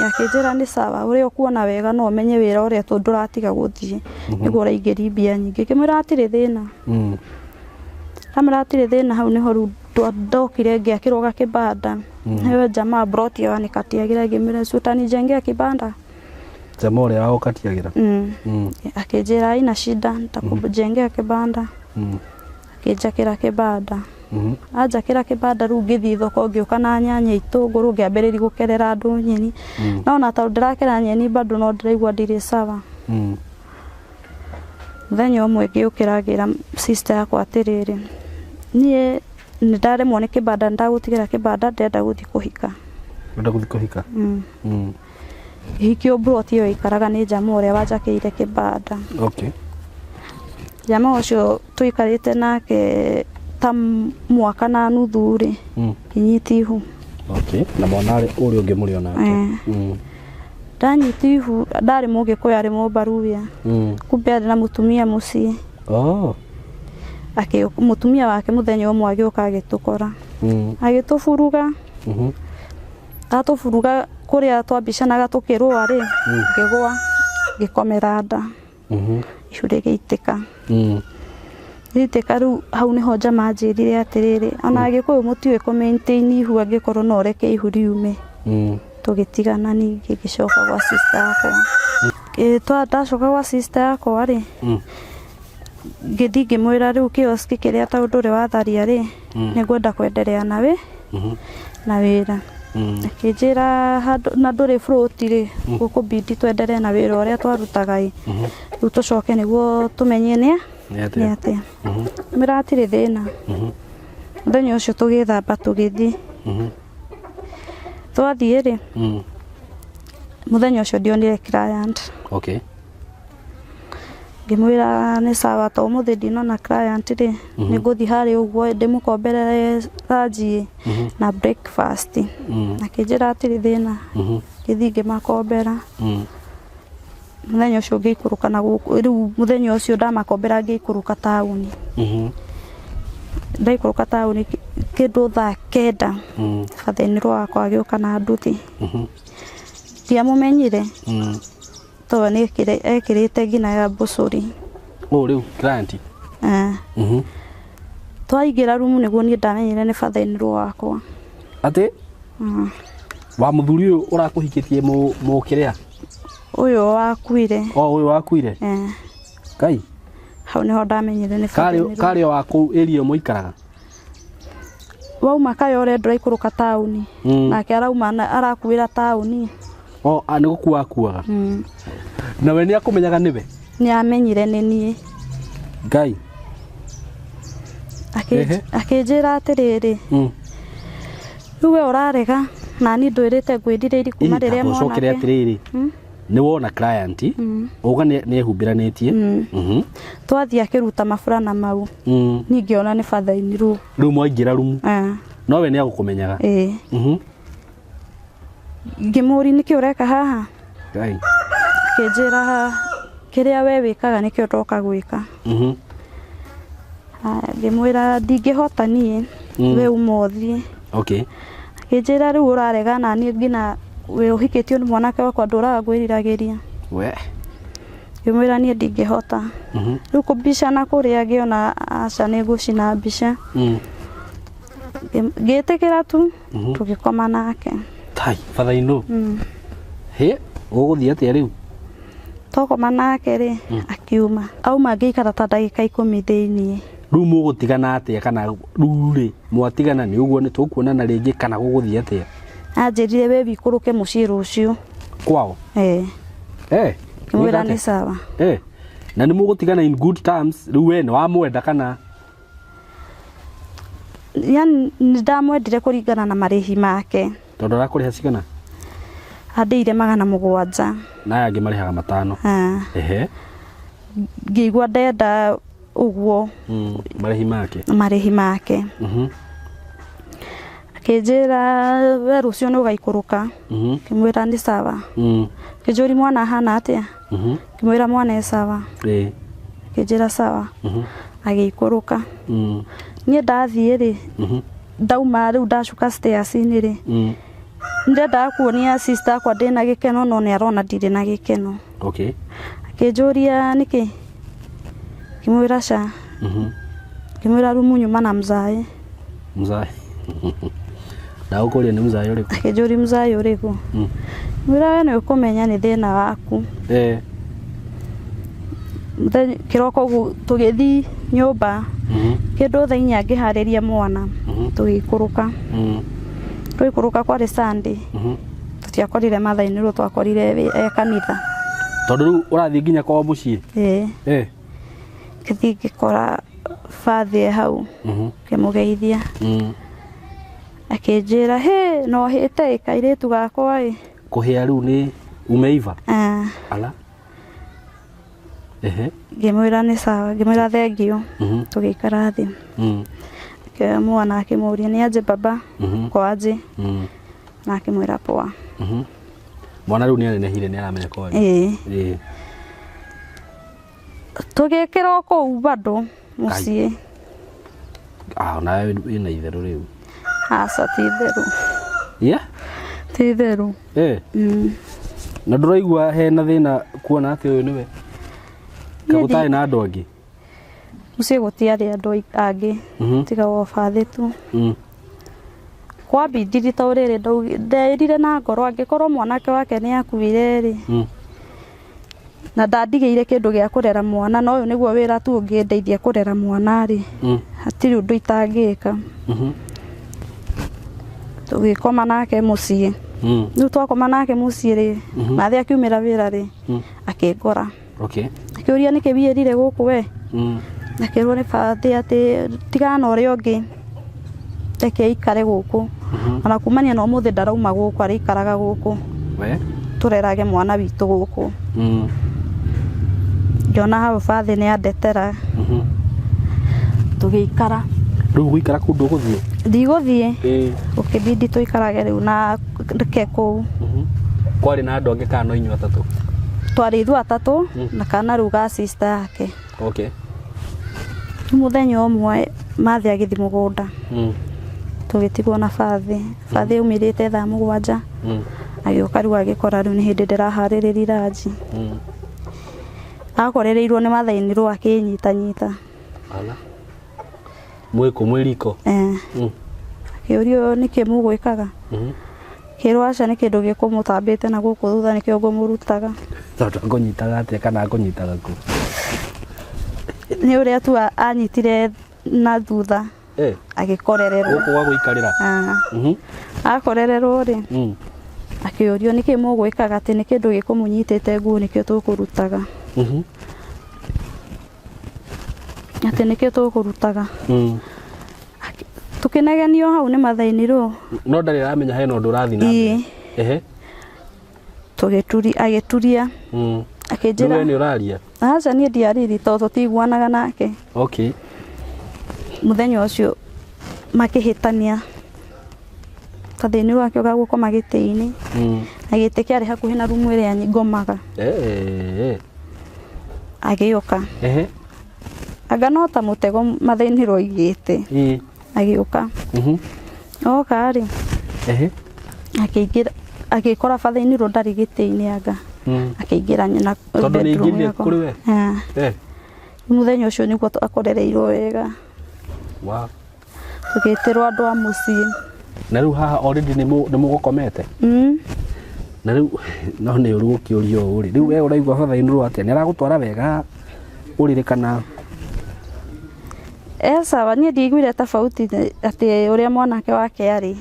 Akĩnjĩra, "Nĩ sawa, ũrĩa ũkuona wega, no ũmenye wĩra ũrĩa tondũ ndũratiga gũthiĩ nĩguo ũraingĩria mbia nyingĩ." Ngĩmwĩra, "Hatirĩ thĩna." Ndamwĩra hatirĩ thĩna, hau nĩho rĩu ndokire ngĩakĩrwo gakĩbanda. Hewe jamaa broti ĩyo anikatiagĩra, ngĩmwĩra, "Si utanijengea kibanda?" Jamaa ũrĩa wagũkatiagĩra? Mm. Akĩnjĩra, "Haina shida, nitakujengea kibanda." Akĩnjakĩra kĩbanda. Anjakĩra kĩbanda, rĩu ngĩthiĩ thoko ngĩũka na nyanya, itũngũrũ, ngĩambĩrĩria gũkerera andũ nyeni. No ona tondũ ndĩrakera nyeni bado no ndĩraigua ndirĩ sawa. Mũthenya ũmwe ngĩũkĩra ngĩra sister yakwa atĩrĩrĩ, "Niĩ nĩ ndaremwo nĩ kĩbanda, nĩ ndagũtigĩra kĩbanda, ndĩrenda gũthiĩ kũhika." Ũrenda gũthiĩ kũhika? Mm. Ngĩhikio mburoti ĩyo ikaraga nĩ jamaa ũrĩa wanjakĩire kĩbanda. Jamaa ũcio tũikarĩte nake ta mwaka na nuthu rĩ, ngĩnyita ihu. Okay. Na mwana ũrĩa ũngĩ mũrĩ o nake? Eh. Ndanyita ihu, ndarĩ Mũgĩkũyũ, arĩ Mũmbaruya. Kumbe arĩ na mũtumia mũciĩ. Oh. Mũtumia wake mũthenya ũmwe agĩũka agĩtũkora. Agĩtũburuga. Atũburuga kũrĩa twambicanaga tũkĩrũa rĩ, ngĩgũa ngĩkomera nda. Ihu rĩgĩitĩka. Rĩitĩka, rĩu hau nĩho njama anjĩrire atĩrĩrĩ, "Ona Agĩkũyũ mũtiũĩ kũ maintain ihu, angĩkorwo no ũreke ihu riume." Tũgĩtigana, ningĩ ngĩcoka gwa sister yakwa. Ndacoka gwa sister yakwa rĩ, ngĩthiĩ ngĩmwĩra, "Rĩu kioski kĩrĩa tondũ ndũrĩ watharia rĩ, nĩ ngwenda kwenderea na wĩra." Akĩnjĩra, "Handũ na ndũrĩ float rĩ, gũkũbidi twendelee na wĩra ũrĩa twarutaga ĩ, rĩu tũcoke nĩguo tũmenye nĩ Nĩ nĩ atĩa? atĩa." Ngĩmwĩra hatirĩ thĩna. Mũthenya ũcio tũgĩthamba tũgĩthiĩ. Twathiĩ rĩ, mũthenya ũcio ndionire client. Ngĩmwĩra nĩ sawa, to ũmũthĩ ndinona client rĩ, nĩ ngũthiĩ harĩa ũguo ndĩmũkomberere lunch na breakfast. Akĩnjĩra hatirĩ thĩna. Ngĩthiĩ ngĩmakombera. Mũthenya ũcio ngĩikũrũka na gũkũ, rĩu mũthenya ũcio ndamakombera ngĩikũrũka taũni. Ndaikũrũka taũni kĩndũ thaa 9, father-in-law wakwa agĩũka na nduthi. Ndiamũmenyire tondũ nĩ ekĩrĩte nginya ya mbũcũri. Ũũ rĩu client. Eh. Twaingĩra rumu nĩguo niĩ ndamenyire nĩ father in law wakwa. Atĩ wa mũthuri ũyũ ũrakũhikĩtie mũkĩrĩa? Ũyũ wakuire. O ũyũ wakuire? Eh. Ngai. Hau nĩho ndamenyire nĩ father in law. Karĩ o wa kũu area mũikaraga? Wauma Kayore ndũraikũrũka taũni. Nake arauma arakuĩra taũni. O nĩ gũkua akuaga. Na we nĩ akũmenyaga nĩwe? Nĩ amenyire nĩ niĩ. Ngai. Ehe. Akĩnjĩra atĩrĩrĩ, rĩu we ũrarega na niĩ ndwĩrĩte ngwĩrirĩirie kuma rĩrĩa Ũcokere mwanake. atĩrĩrĩ, nĩ wona client uga nĩ ehumbĩranĩtie. Twathiĩ akĩruta maburana mau. Niĩ ngĩona nĩ father in law. Rĩu mwaingĩra rumu no we nĩ agũkũmenyaga. Ĩĩ. Ngĩmũũria nĩkĩ ũreka haha? Ngai. Akĩnjĩra kĩrĩa we wĩkaga nĩkĩo ndoka gwĩka. Ngĩmwĩra ndingĩhota niĩ, we uma ũthiĩ. Okay. Akĩnjĩra rĩu ũrarega na niĩ nginya wĩ ũhikĩtio nĩ mwanake wakwa ndũraga ngwĩriragĩria. We. Ngĩmwĩra niĩ ndingĩhota. Rĩu kũmbicana kũrĩa ngĩona aca nĩ ngũcina mbica. Ngĩtĩkĩra tu tũgĩkoma nake. Tai, father in law. He, ũgũthiĩ atĩa rĩu? Twakoma nake rĩ, akiuma. Auma ngĩikara ta ndagĩka 10 thĩiniĩ. Rĩu mũgũtigana atĩa kana rĩu rĩ mwatigana nĩ ũguo nĩ tũkuonana rĩngĩ kana gũgũthiĩ atĩa? Anjĩrire we wikũrũke mũciĩ rũciũ. Kwao? Eh. Eh. Ngĩmwĩra nĩ sawa. Eh. Na nĩ mũgũtigana in good terms, rĩu we nĩ wamwenda kana? Yani nĩ ndamwendire kũringana na marĩhi make. Tondũ arakũrĩha cigana? Andĩire 700. Na aya angĩ marĩhaga 5. Ehe. Ngĩigua ndenda ũguo. Marĩhi make. Marĩhi make. Akĩnjĩra we rũciũ nĩ ũgaikũrũka. Ngĩmwĩra nĩ sawa. Akĩnjũria mwana ahana atĩa? Ngĩmwĩra mwana e sawa. Akĩnjĩra sawa. Agĩikũrũka. Niĩ ndathiĩ rĩ, ndauma rĩu ndacuka stairs-inĩ rĩ, nĩndendaga kuonia sister akwa ndĩna gĩkeno no nĩ arona ndirĩ na gĩkeno. Okay. Akĩnjũria nĩkĩ? Ngĩmwĩra ca. Ngĩmwĩra rumu nyuma na mzae. Mzae. Ndagũkũria nĩ mzae ũrĩkũ? Akĩnjũria mzae ũrĩkũ? Ngĩmwĩra we nĩ ũkũmenya nĩ thĩna waku. Kĩroko ũguo tũgĩthiĩ nyũmba. Kĩndũ thaa 4 ngĩharĩria mwana. Tũgĩikũrũka. Tũgĩikũrũka kwarĩ Sunday. Tũtiakorire Mother in law, twakorire e kanitha. Tondũ rĩu ũrathiĩ nginya kwao mũciĩ? Ĩĩ. Ngĩthiĩ ngĩkora bathĩ e hau. Ngĩmũgeithia. Akĩnjĩra, hĩ, no hĩte ĩ kairĩtu gakwa ĩ. Kũhĩa rĩu nĩ umeiva? Ala. Ehe. Ngĩmwĩra nĩ sawa, ngĩmwĩra thengiũ. Tũgĩikara thĩ. Akĩoya mwana akĩmũria nĩ aje baba? Kwa aje? Na akĩmwĩra poa. Mwana rĩu nĩ anenehire nĩ aramenya kwa aje. Ĩĩ. Ĩĩ. Tũgĩkĩra o kũu bado mũciĩ. Ah, nawe wĩna itherũ rĩu. Aca ti itherũ. Yeah? Ti itherũ. Na ndũraigua hena thĩna kuona atĩ ũyũ nĩwe? Ka gũtarĩ na andũ angĩ? Mũciĩ gũtiarĩ andũ angĩ. Tiga o bathĩ tu. Kwambindiri ta rĩrĩ ndeĩrire na ngoro angĩkorwo mwanake wake nĩ akuire rĩ. Na ndandigĩire kĩndũ gĩa kũrera mwana na ũyũ nĩguo wĩra tu ũngĩndeithia kũrera mwana rĩ. Hatirĩ ũndũ itangĩka. Tũgĩkoma nake mũciĩ. Rĩu twakoma nake mũciĩ rĩ, Nathi akiumĩra wĩra rĩ, akĩngora. Okay. Akĩũria nĩkĩ wiyĩrire gũkũ we? Akĩrwo nĩ bathĩ atĩ tigana na ũrĩa ũngĩ. Reke aikare gũkũ. Ona kumania na ũmũthĩ ndarauma gũkũ, arĩikaraga gũkũ. We? Tũrerage mwana witũ gũkũ. Ngĩona hau bathĩ nĩ andetera. Tũgĩikara. Rĩu gũikara kũu ndũgũthiĩ? Ndigũthiĩ. Gũkĩbidi tũikarage rĩu na reke kũu. Kwarĩ na andũ angĩ kana no inyuĩ atatũ? Twarĩ ithuĩ atatũ na kana rĩu ga sister yake. Okay. Mũthenya ũmwe Mathĩ agĩthiĩ mũgũnda. Tũgĩtigwo na bathĩ. Bathĩ aumĩrĩte thaa 7. Agĩũka rĩu agĩkora rĩu nĩ hĩndĩ ndĩraharĩrĩria ranji. Akorereirwo nĩ mathainirwo akĩnyitanyita. Ala. Mwĩkũ mwĩ riko. Eh. Akĩũrio nĩkĩ mũgwĩkaga. Kĩrwo aca nĩ kĩndũ gĩkũmũtambĩte na gũkũ thutha nĩkĩo ngũmũrutaga. Tondũ akũnyitaga atĩa kana akũnyitaga kũ? Nĩ ũrĩa tu anyitire na thutha. Eh. Agĩkorererwo. Gũkũ gwa gũikarĩra. Ah. Akorererwo rĩ. Akĩũrio nĩkĩ mũgwĩkaga atĩ nĩ kĩndũ gĩkũmũnyitĩte nguo nĩkĩo tũkũrutaga. Atĩ nĩkĩo tũkũrutaga. Tũkĩnegenio hau nĩ mathainirwo. No ndarĩ aramenya hena ũndũ ũrathiĩ na mbere. Ehe. Tũgĩturi agĩturia. Akĩnjĩra. Rĩu we nĩ ũraria? Aca niĩ ndiariri tondũ tũtiiguanaga nake. Okay. Mũthenya ũcio makĩhĩtania. Father-in-law akĩũka gũkoma gĩtĩ-inĩ. Na gĩtĩ kĩarĩ hakuhĩ na rumu ĩrĩa ngomaga. Eh. Agĩũka. Ehe. Anga no ta mũtego mother-in-law aigĩte. Agĩũka. Oka rĩ. Ehe. Akĩingĩra agĩkora father-in-law ndarĩ gĩtĩ-inĩ anga. Akĩingĩra na Tondũ nĩ bedroom aingĩrire yakwa. kũrĩ we? Eh. Mũthenya ũcio nĩguo akorereirwo wega. Wow. Tũgĩtĩrwo andũ a mũciĩ. Na rĩu haha already nĩ mũgũkomete? Na rĩu no nĩ ũru gũkĩũria ũũ rĩ. Rĩu we ũraigua father-in-law atĩa? Nĩ aragũtwara wega ũrĩrĩ kana? Eh, sawa, niĩ ndiaiguire tofauti atĩ ũrĩa mwanake wake arĩ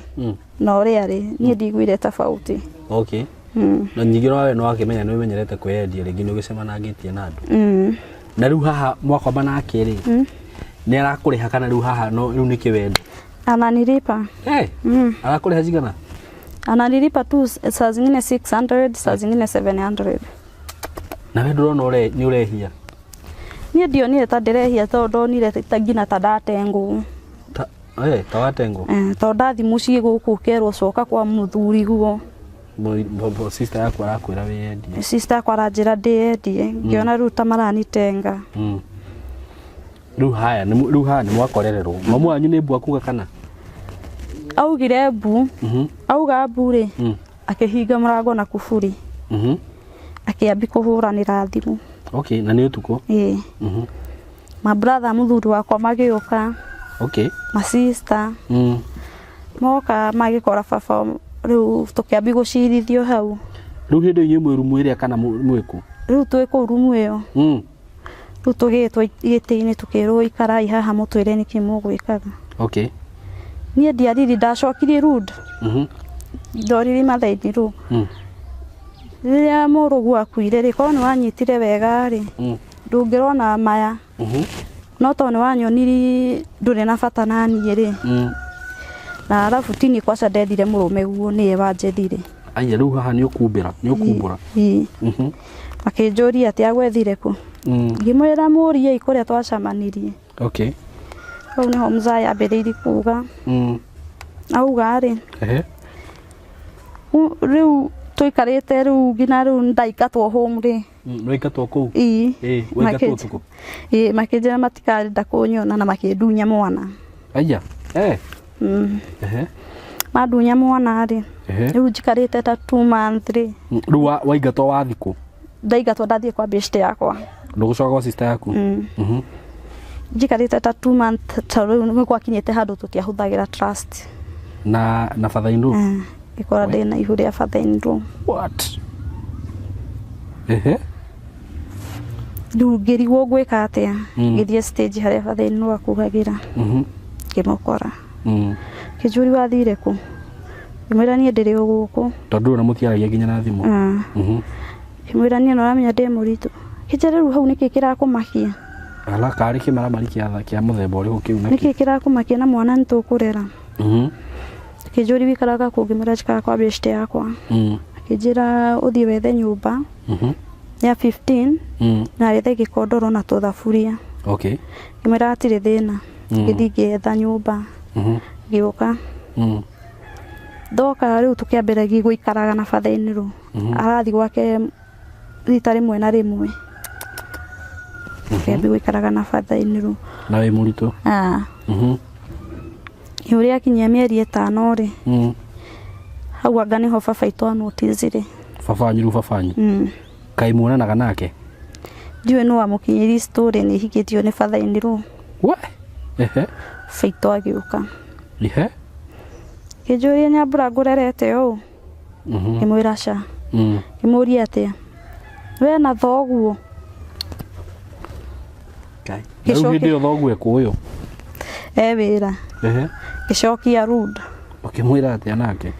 na ũrĩa arĩ, niĩ ndiaiguire tofauti. Okay. Na ningĩ no we no wakĩmenya nĩ ũmenyerete kwĩyendia rĩngĩ nĩ ũgĩcemanangĩtie na andũ. Na rĩu haha mwakoma nake rĩ, nĩ arakũrĩha kana rĩu haha no rĩu nĩ kĩwendo? Ananilipa. Eh. Arakũrĩha cigana? Ananilipa tu saa zingine 600, saa zingine 700. Na we ndũrona nĩ ũrehia? Niĩ ndionire ta ndĩrehia tondũ ndonire ta nginya ta ndatengwo. Ta, ta watengwo? Eh, tondũ ndathiĩ mũciĩ gũkũ ũkerwo coka kwa mũthuri guo. Sister yaku arakwĩra wĩyendie. Sister yakwa aranjĩra ndĩyendie, ngĩona rĩu ta maranitenga. Rĩu haya nĩ rĩu haha nĩ mwakorererwo. Mamu wanyu nĩ mbu akuga kana? Augire mbu. Auga mbu rĩ, akĩhinga mũrango na kuburi. Akĩambia kũhũranĩra thimũ. Okay, na nĩ ũtukũ? Ĩĩ. Ma brother mũthuri wakwa magĩũka. Okay. Ma sister. Moka magĩkora baba rĩu tũkĩambia gũcirithio hau. Rĩu hĩndĩ ĩyo inyuĩ mwĩ rumu ĩrĩa kana mwĩ kũ? Rĩu twĩ kũu rumu ĩyo. Rĩu tũgĩtwo gĩtĩ-inĩ tũkĩrwo ikarai haha mũtwĩre nĩkĩ mũgwĩkaga. Okay. Niĩ ndiariri ndacokirie rude. Ndoririe mother-in-law. Rĩrĩa mũrũguo akuire rĩ, korwo nĩ wanyitire wega rĩ, ndũngĩrona maya. No tondũ nĩ wanyonirie ndũrĩ na bata na niĩ rĩ. Na arabu ti niĩ kwaca ndethire mũrũme guo nĩye wanjethire. Aya rĩu haha nĩ ũkumbĩra, nĩ ũkumbũra. Ĩĩ. Makĩnjũria atĩ agwethire kũ. Ngĩmwĩra mũriei kũrĩa twacemanirie. Okay. Hau nĩho mzee ambĩrĩirie kuga. Auga rĩ. Ehe. Rĩu tũikarĩte rĩu nginya rĩu ndaingatwo home rĩ. Nĩwaingatwo kũu? Ĩĩ. Ĩĩ, waingatwo ũtukũ? Ĩĩ, makĩnjĩra matikarenda kũnyona na makĩndunya mwana. Aya. Eh. Ehe. Mandunya mwana rĩ. Ehe. Rĩu njikarĩte ta 2 months rĩ. Rĩu waingatwo wathiĩ kũ? Ndaingatwo ndathiĩ kwa beshte yakwa. Ndũgũcoka gwa sister yaku? Njikarĩte ta 2 months ta rĩu nĩ gwakinyĩte handũ tũtiahũthagĩra trust. Na father-in-law? Ngĩkora ndĩna ihu rĩa father-in-law. What? Ehe. Rĩu ngĩrigwo ngwĩka atĩa. Ngĩthiĩ stage harĩa father-in-law akuhagĩra. Ngĩmũkora. Kĩnjũri wathire kũ? Ngĩmwĩra niĩ ndĩrĩ o gũkũ. Tondũ ona mũtiaragia nginya na thimũ. Ngĩmwĩra niĩ nĩũramenya ndĩ mũritũ. Kĩnjĩra rĩu hau nĩkĩ kĩrakũmakia? Ala karĩ kĩmaramari kĩa mũthemba ũrĩkũ kĩu nakĩo? Nĩkĩ kĩrakũmakia na mwana nĩtũkũrera? Akĩnjũria wĩikaraga kũ? Ngĩmwĩra njikaraga kwa beshte yakwa. Akĩnjĩra ũthiĩ wethe nyũmba ya 15 na wethe gĩkondoro na tũthaburia. Okay. Ngĩmwĩra hatirĩ thĩna. Ngĩthiĩ ngĩetha nyũmba. Ngĩũka. Ndoka rĩu tũkĩambĩrĩria gũikaraga na father-in-law. Arathiĩ gwake rita rĩmwe na rĩmwe. Tũkĩambia gũikaraga na father-in-law. Na wĩ mũritũ? Ũrĩa akinyia mĩeri 5 rĩ, Hau anga nĩho baba itũ anoticire. Baba wanyu rĩu baba wanyu kaĩ muonanaga nake? Ndiũĩ nũ wamũkinyĩrie story nĩ hikĩtio nĩ father-in-law. We ehe. Baba itũ agĩũka. Ihe. Kĩnjũria Nyambura ngũrerete ũũ. Ngĩmwĩra ca. Ngĩmũria atĩa we na thoguo. Ngai. Na rĩu hĩndĩ ĩyo thoguo ekũyũ? E wĩra. Ehe. Ngĩcokia rude. Ũkĩmwĩra atĩa nake?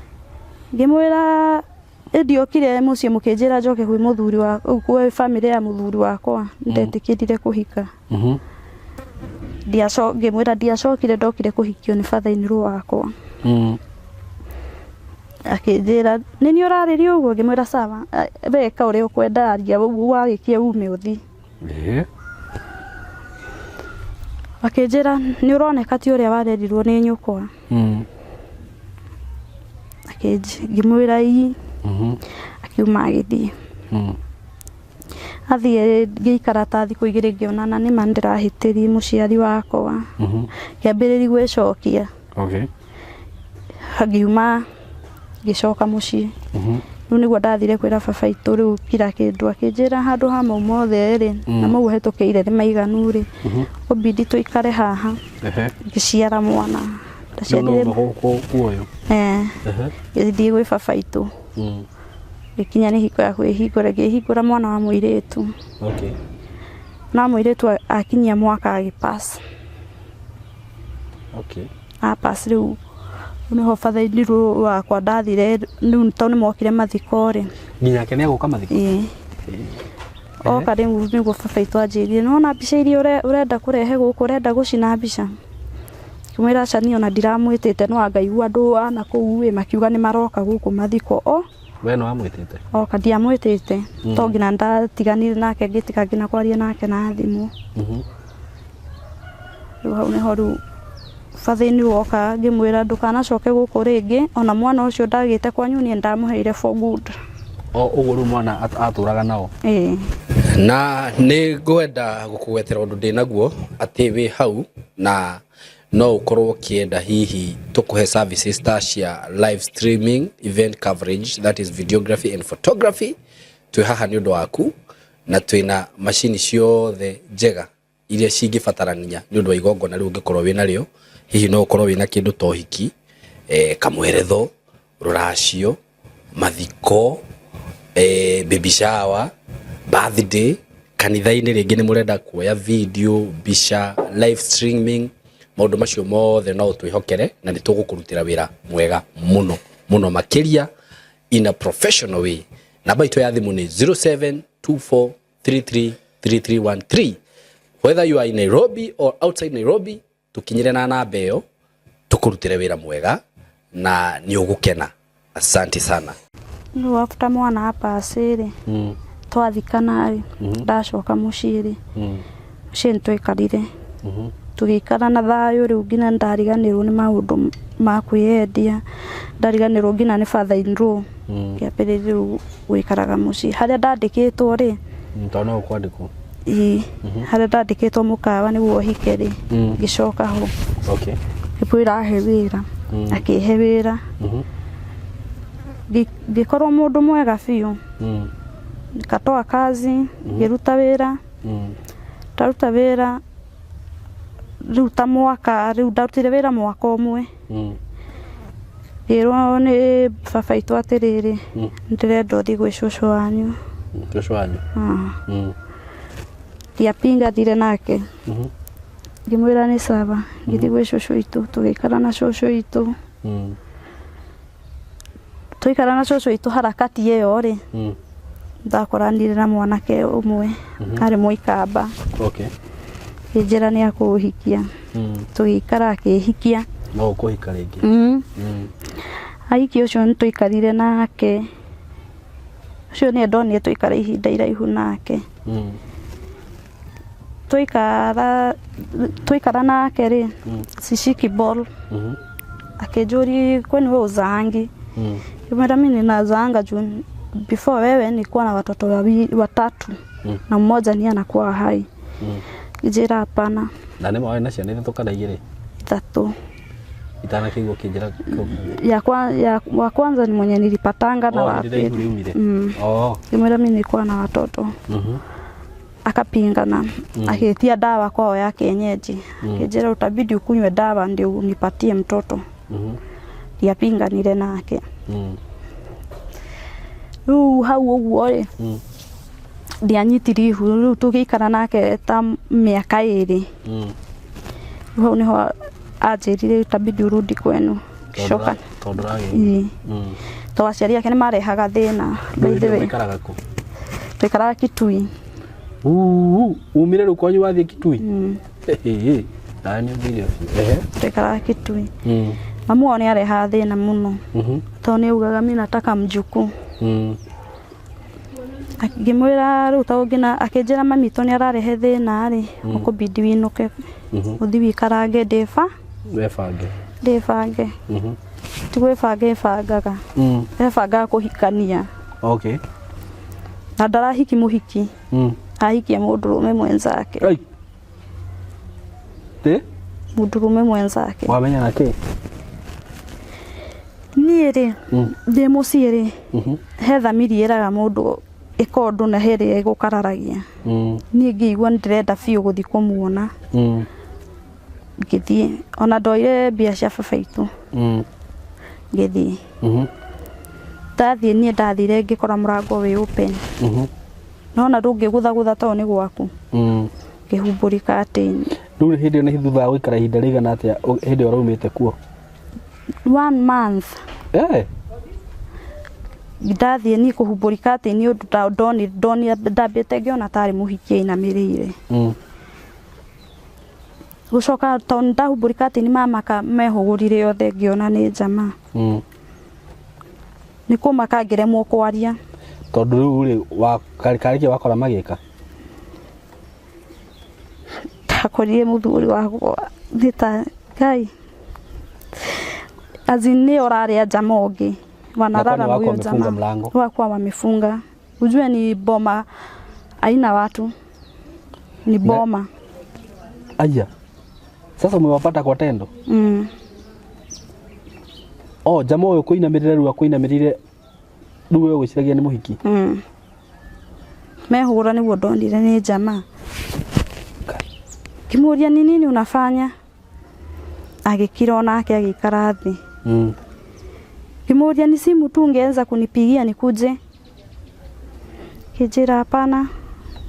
Ngĩmwĩra ndiokire mũciĩ mũkĩnjĩra njoke kwĩ mũthuri wa kwĩ bamĩrĩ ya mũthuri wakwa, ndetĩkĩrire kũhika. Ngĩmwĩra ndiacokire, ndokire kũhikio nĩ father-in-law wakwa. Akĩnjĩra nĩ niĩ ũrarĩria ũguo? Ngĩmwĩra sawa, weka ũrĩa ũkwenda, aria ũguo warĩkia ume ũthiĩ. Ehe. Akĩnjĩra nĩ ũroneka ti ũrĩa warerirwo nĩ nyũkwa. Ngĩmwĩra ii. Akiuma agĩthiĩ. Athiĩ ngĩikara ta thikũ igĩrĩ ngĩona na nĩma nĩndĩrahĩtĩrie mũciari wakwa. Ngĩambĩrĩria gwĩcokia. Okay. Ngiuma ngĩcoka mũciĩ. Rĩu nĩguo ndathire kwĩra baba itũ rĩu kira kĩndũ, akĩnjĩra handũ ha mau mothe rĩ, na mau hĩtũkĩire nĩ maiganu rĩ, ũbidi tũikare haha. Ehe. Ngĩciara mwana. Ndaciarire Nĩ gũkũ kuoyo. Eh. Ehe. Ngĩthiĩ gwĩ baba itũ. Ngĩkinya nĩ hingo ya kwĩhingũra, ngĩhingũra mwana wa mũirĩtu. Okay. Mwana wa mũirĩtu akinyia mwaka agĩpass. Okay. Apass rĩu nĩho father-in-law wakwa ndathire rĩu tondũ nĩmokire mathiko rĩ. Nginyake nĩ agũka mathiko? Ĩĩ. Oka rĩu nĩguo baba itũ anjĩrire nĩwona mbica iria ũrenda kũrehe gũkũ, ũrenda gũcina mbica. Ngĩmwĩra aca niĩ ona ndiramwĩtĩte, no anga igua andũ a nakũu ĩ makiuga nĩ maroka gũkũ mathiko o. We nĩ wamwĩtĩte? Oka ndiamwĩtĩte, to nginya ndatiganire nake ngĩtiga nginya kwaria nake na thimũ. Rĩu hau nĩho rĩu father-in-law oka ngĩmwĩra ndũkanacoke gũkũ rĩngĩ, ona mwana ũcio ndagĩte kwanyu niĩ ndamũheire for good. O ũguo rĩu mwana atũraga nao? Ĩĩ. Na nĩ ngwenda gũkũgwetera ũndũ ndĩ naguo atĩ wĩ hau na no ũkorwo ũkĩenda hihi tũkũhe services ta cia live streaming, event coverage, that is videography and photography. Twĩ haha nĩ ũndũ waku na twĩna macini ciothe njega iria cingĩbatarania nĩ ũndũ wa igongona rĩu ũngĩkorwo wĩ narĩo. Hihi no ũkorwo wĩna kĩndũ ta ũhiki, kamweretho, rũracio, mathiko, baby shower, birthday, kanitha-inĩ rĩngĩ nĩ mũrenda kuoya video, mbica, live streaming, maũndũ macio mothe no ũtwĩhokere na nĩ tũgũkũrutĩra wĩra mwega mũno mũno makĩria in a professional way. Namba itũ ya thimũ nĩ 0724333313. Whether you are in Nairobi or outside Nairobi, tũkinyĩre na namba ĩyo tũkũrutĩre wĩra mwega na nĩ ũgũkena. Asante sana. Rĩu after mwana apass rĩ, twathikana rĩ, ndacoka mũciĩ rĩ, mũciĩ nĩ twaikarire tũgĩikara na thayũ rĩu nginya ndariganĩrwo nĩ maũndũ ma kwĩyendia, ndariganĩrwo nginya nĩ father in law. Ngĩambĩrĩria rĩu gũikaraga mũciĩ harĩa ndandĩkĩtwo rĩ. Tondũ no ũkwandĩkwo. Ĩĩ, harĩa ndandĩkĩtwo mũkawa nĩguo hike rĩ, ngĩcoka ho. Okay. Ngĩmwĩra ahe wĩra, akĩhe wĩra. Ngĩkorwo mũndũ mwega biũ. Nikatoa kazi, ngĩruta wĩra. Ndaruta wĩra rĩu ta mwaka, rĩu ndarutire wĩra mwaka ũmwe. Ngĩrwo nĩ baba itũ atĩrĩrĩ, ndĩrenda ũthiĩ gwĩ cũcũ wanyu. Cũcũ wanyu? Ah. Ndiapinga, thire nake. Ngĩmwĩra nĩ sawa, ngĩthiĩ gwĩ cũcũ witũ, tũgĩikara na cũcũ witũ. Twaikara na cũcũ witũ harakati ĩyo rĩ, ndakoranire na mwanake ũmwe arĩ mũikamba. Okay. Akĩnjĩra nĩ akũhikia. Tũgĩikara akĩhikia. No ũkũhika rĩngĩ? Ahikia ũcio nĩ twaikarire nake. Ũcio nĩwe ndonire twaikara ihinda iraihu nake. Twaikara nake rĩ, sishiki ball. Akĩnjũria kwani wewe uzaangi? Ngĩmwĩra mimi ninazaanga juu before wewe nilikuwa na watoto watatu na mmoja ni anakuwa hai. Njĩra hapana. Na nĩ warĩ na ciana ithatũ kana igĩrĩ? Ithatũ. Ithatũ. Itanakĩigua ũkĩnjĩra kau. Ya wa kwanza ni mwenye nilipatanga na Oh, wa hĩndĩ ĩrĩa ihu pili. riumire. Oh. Ngĩmwĩra mimi nilikuwa na watoto. Akapingana, akitia dawa kwao ya kienyeji, akijira utabidi ukunywe dawa ndio unipatie mtoto. Ndiapinganire nake. Rĩu hau ũguo rĩ, ndianyitire ihu. Rĩu tũgĩikara nake ta mĩaka 2. Rĩu hau nĩho anjĩrire itabidi urudi kwenu. Ngĩcoka. Tondũ ragĩ. Ĩĩ. To aciari ake nĩ marehaga thĩna. By the way, Maikaraga kũ? tũikaraga Kitui. Uu, umire rĩu kwanyu wathiĩ Kitui? Ĩĩ. Nawe nĩ ũthire ũcio. Ehe. Tũikaraga Kitui. Mamu wao nĩ arehaga thĩna mũno. Tondũ nĩ augaga mi nataka mjukuu. Ngĩmwĩra rĩu ta ũngĩ akĩnjĩra mami to nĩ ararehe thĩna rĩ, ũkũbidi winũke. Ũthiĩ wĩikarange ndĩba. Webange. Ndĩbange. Ti gwĩbanga ĩbangaga. Ebangaga kũhikania. Okay. Na ndarahiki mũhiki. Ahikie mũndũrũme mwenzake. Ai. Te? Mũndũrũme mwenzake. Wamenya na kĩ? Niĩ rĩ, ndĩ mũciĩ rĩ, he thamiri ĩraga mũndũ ĩka ũndũ na he ĩrĩa ĩgũkararagia. Niĩ ngĩigua nĩ ndĩrenda biũ gũthiĩ kũmuona. Ngĩthiĩ. Ona ndoire mbia cia baba itũ. Ngĩthiĩ. Ndathiĩ niĩ ndathire ngĩkora mũrango wĩ open. Nona ndũngĩgũthagũtha tondũ nĩ gwaku. Ngĩhumbũrika atĩ Rĩu hĩndĩ ĩyo nĩ thutha wa gũikara ihinda rĩigana atĩa hĩndĩ ĩyo ũraumĩte kuo? 1 month. Ndathiĩ niĩ kũhumbũrika atĩ nĩ ũndũ ndoni ndambĩte ngĩona tarĩ mũhiki ainamĩrĩire. Gũcoka tondũ ndahumbũrika atĩ nĩ mamaka mehũgũrire othe ngĩona nĩ jamaa. Nĩ kũmaka ngĩremwo kwaria. Tondũ rĩu rĩ, karĩ kĩ wakora magĩka? Ndakorire mũthuri wakwa nĩ ta Ngai. As in nĩ ũrarĩa jamaa ũngĩ. Wanalala Na na kwani wako huyo wamefunga jamaa. mlango? Wakwa wamefunga. Ujue ni boma haina watu. Ni boma. Aya. Sasa umewapata kwa tendo? Oh, jamaa ũyũ kũinamĩrĩra rĩu akũinamĩrĩire rĩu we ũgwĩciragia nĩ mũhiki? Mehũra nĩguo ndonire nĩ jamaa. Ngĩmũria ni nini unafanya? Agĩkira onake agĩikara thĩ. Ngĩmũria ni simu tu ungeweza kunipigia nikuje? Kijira hapana.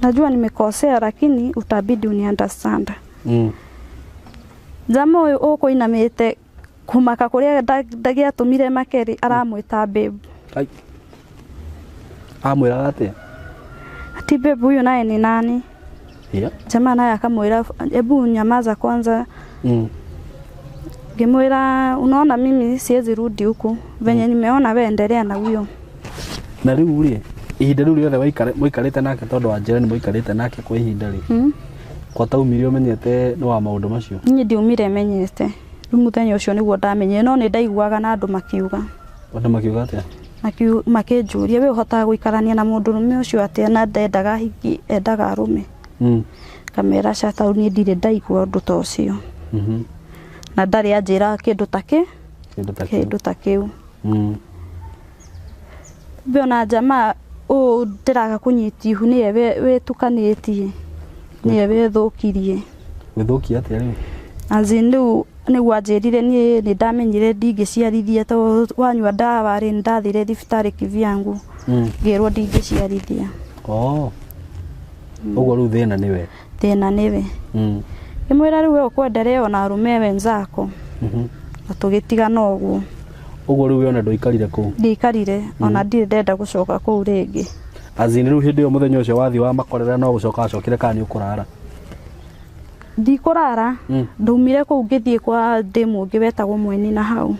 Najua nimekosea lakini utabidi uni understand. Jamaa ũyũ ũkũinamĩte kũmaka kũrĩa ndagĩatũmire makeri aramwĩta babe. Ai. Amwĩraga atĩa? Ati babe huyu naye ni nani? Yeah. Jamaa naye akamwĩra hebu nyamaza kwanza. Ngĩmwĩra unaona mimi siwezi rudi huku. Venye nimeona we endelea na huyo. Na rĩu rĩ, ihinda rĩu rĩothe mũikarĩte nake tondũ wa njĩra nĩ mũikarĩte nake kwa ihinda rĩ. Kwa taumire ũmenyete nĩ wa maũndũ macio? Niĩ ndiumire menyete. Rĩu mũthenya ũcio nĩguo ndamenyire no nĩ ndaiguaga na andũ makiuga. Andũ makiuga atĩa? Makĩnjũria we ũhotaga gũikarania na mũndũrũme ũcio atĩa na ndendaga hiki endaga arũme. Kamera ca tau niĩ ndirĩ ndaigua ũndũ ta ũcio. Na ndarĩ anjĩra kĩndũ ta kĩ? Kĩndũ ta kĩu. Kĩndũ ta kĩu. Be ona jamaa ũũ ndĩraga kũnyita ihu nĩye wĩtukanĩtie. Nĩye wĩthũkirie. Wĩthũkie atĩa rĩu? As in rĩu nĩguo anjĩrire niĩ nĩ ndamenyire ndingĩciarithia tondũ wanyua ndawa rĩ, nĩ ndathire thibitarĩ kivyangu. Ngĩrwo ndingĩciarithia. Oh. Ũguo rĩu thĩna nĩwe. Thĩna nĩwe. Ngĩmwĩra rĩu we ũkwenderea ona arũme wenzako. Na tũgĩtigana ũguo. Ũguo rĩu we ona ndũikarire kũu? Ndiikarire, ona ndirĩ ndenda gũcoka kũu rĩngĩ. As in rĩu hĩndĩ ĩyo mũthenya ũcio wathiĩ wamakorera no gũcoka wacokire kana nĩ ũkũrara? Ndikũrara. Ndaumire kũu ngĩthiĩ kwa ndĩmu ũngĩ wetagwo Mweni na hau.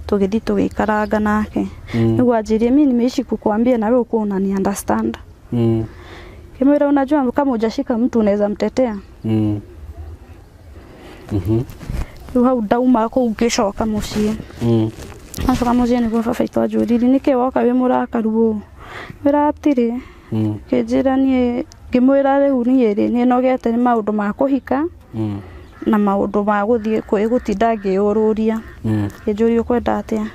Tũgĩthiĩ tũgĩikaranga nake. Nĩguo anjĩrire mimi nimeishi kukuambia na wewe uko unani understand. Ngĩmwĩra unajua kama hujashika mtu unaweza mtetea. Rĩu hau ndauma kũu ngĩcoka mũciĩ. Acoka mũciĩ nĩguo baba witũ anjũririe nĩkĩ woka wĩ mũrakaru ũũ? Ngĩmwĩra hatirĩ. Ngĩnjĩra niĩ ngĩmwĩra rĩu niĩ rĩ nĩnogete nĩ maũndũ ma kũhika. Na maũndũ ma gũthiĩ gũtinda ngĩũrũria. Akĩnjũria, "Ũkwenda atĩa?"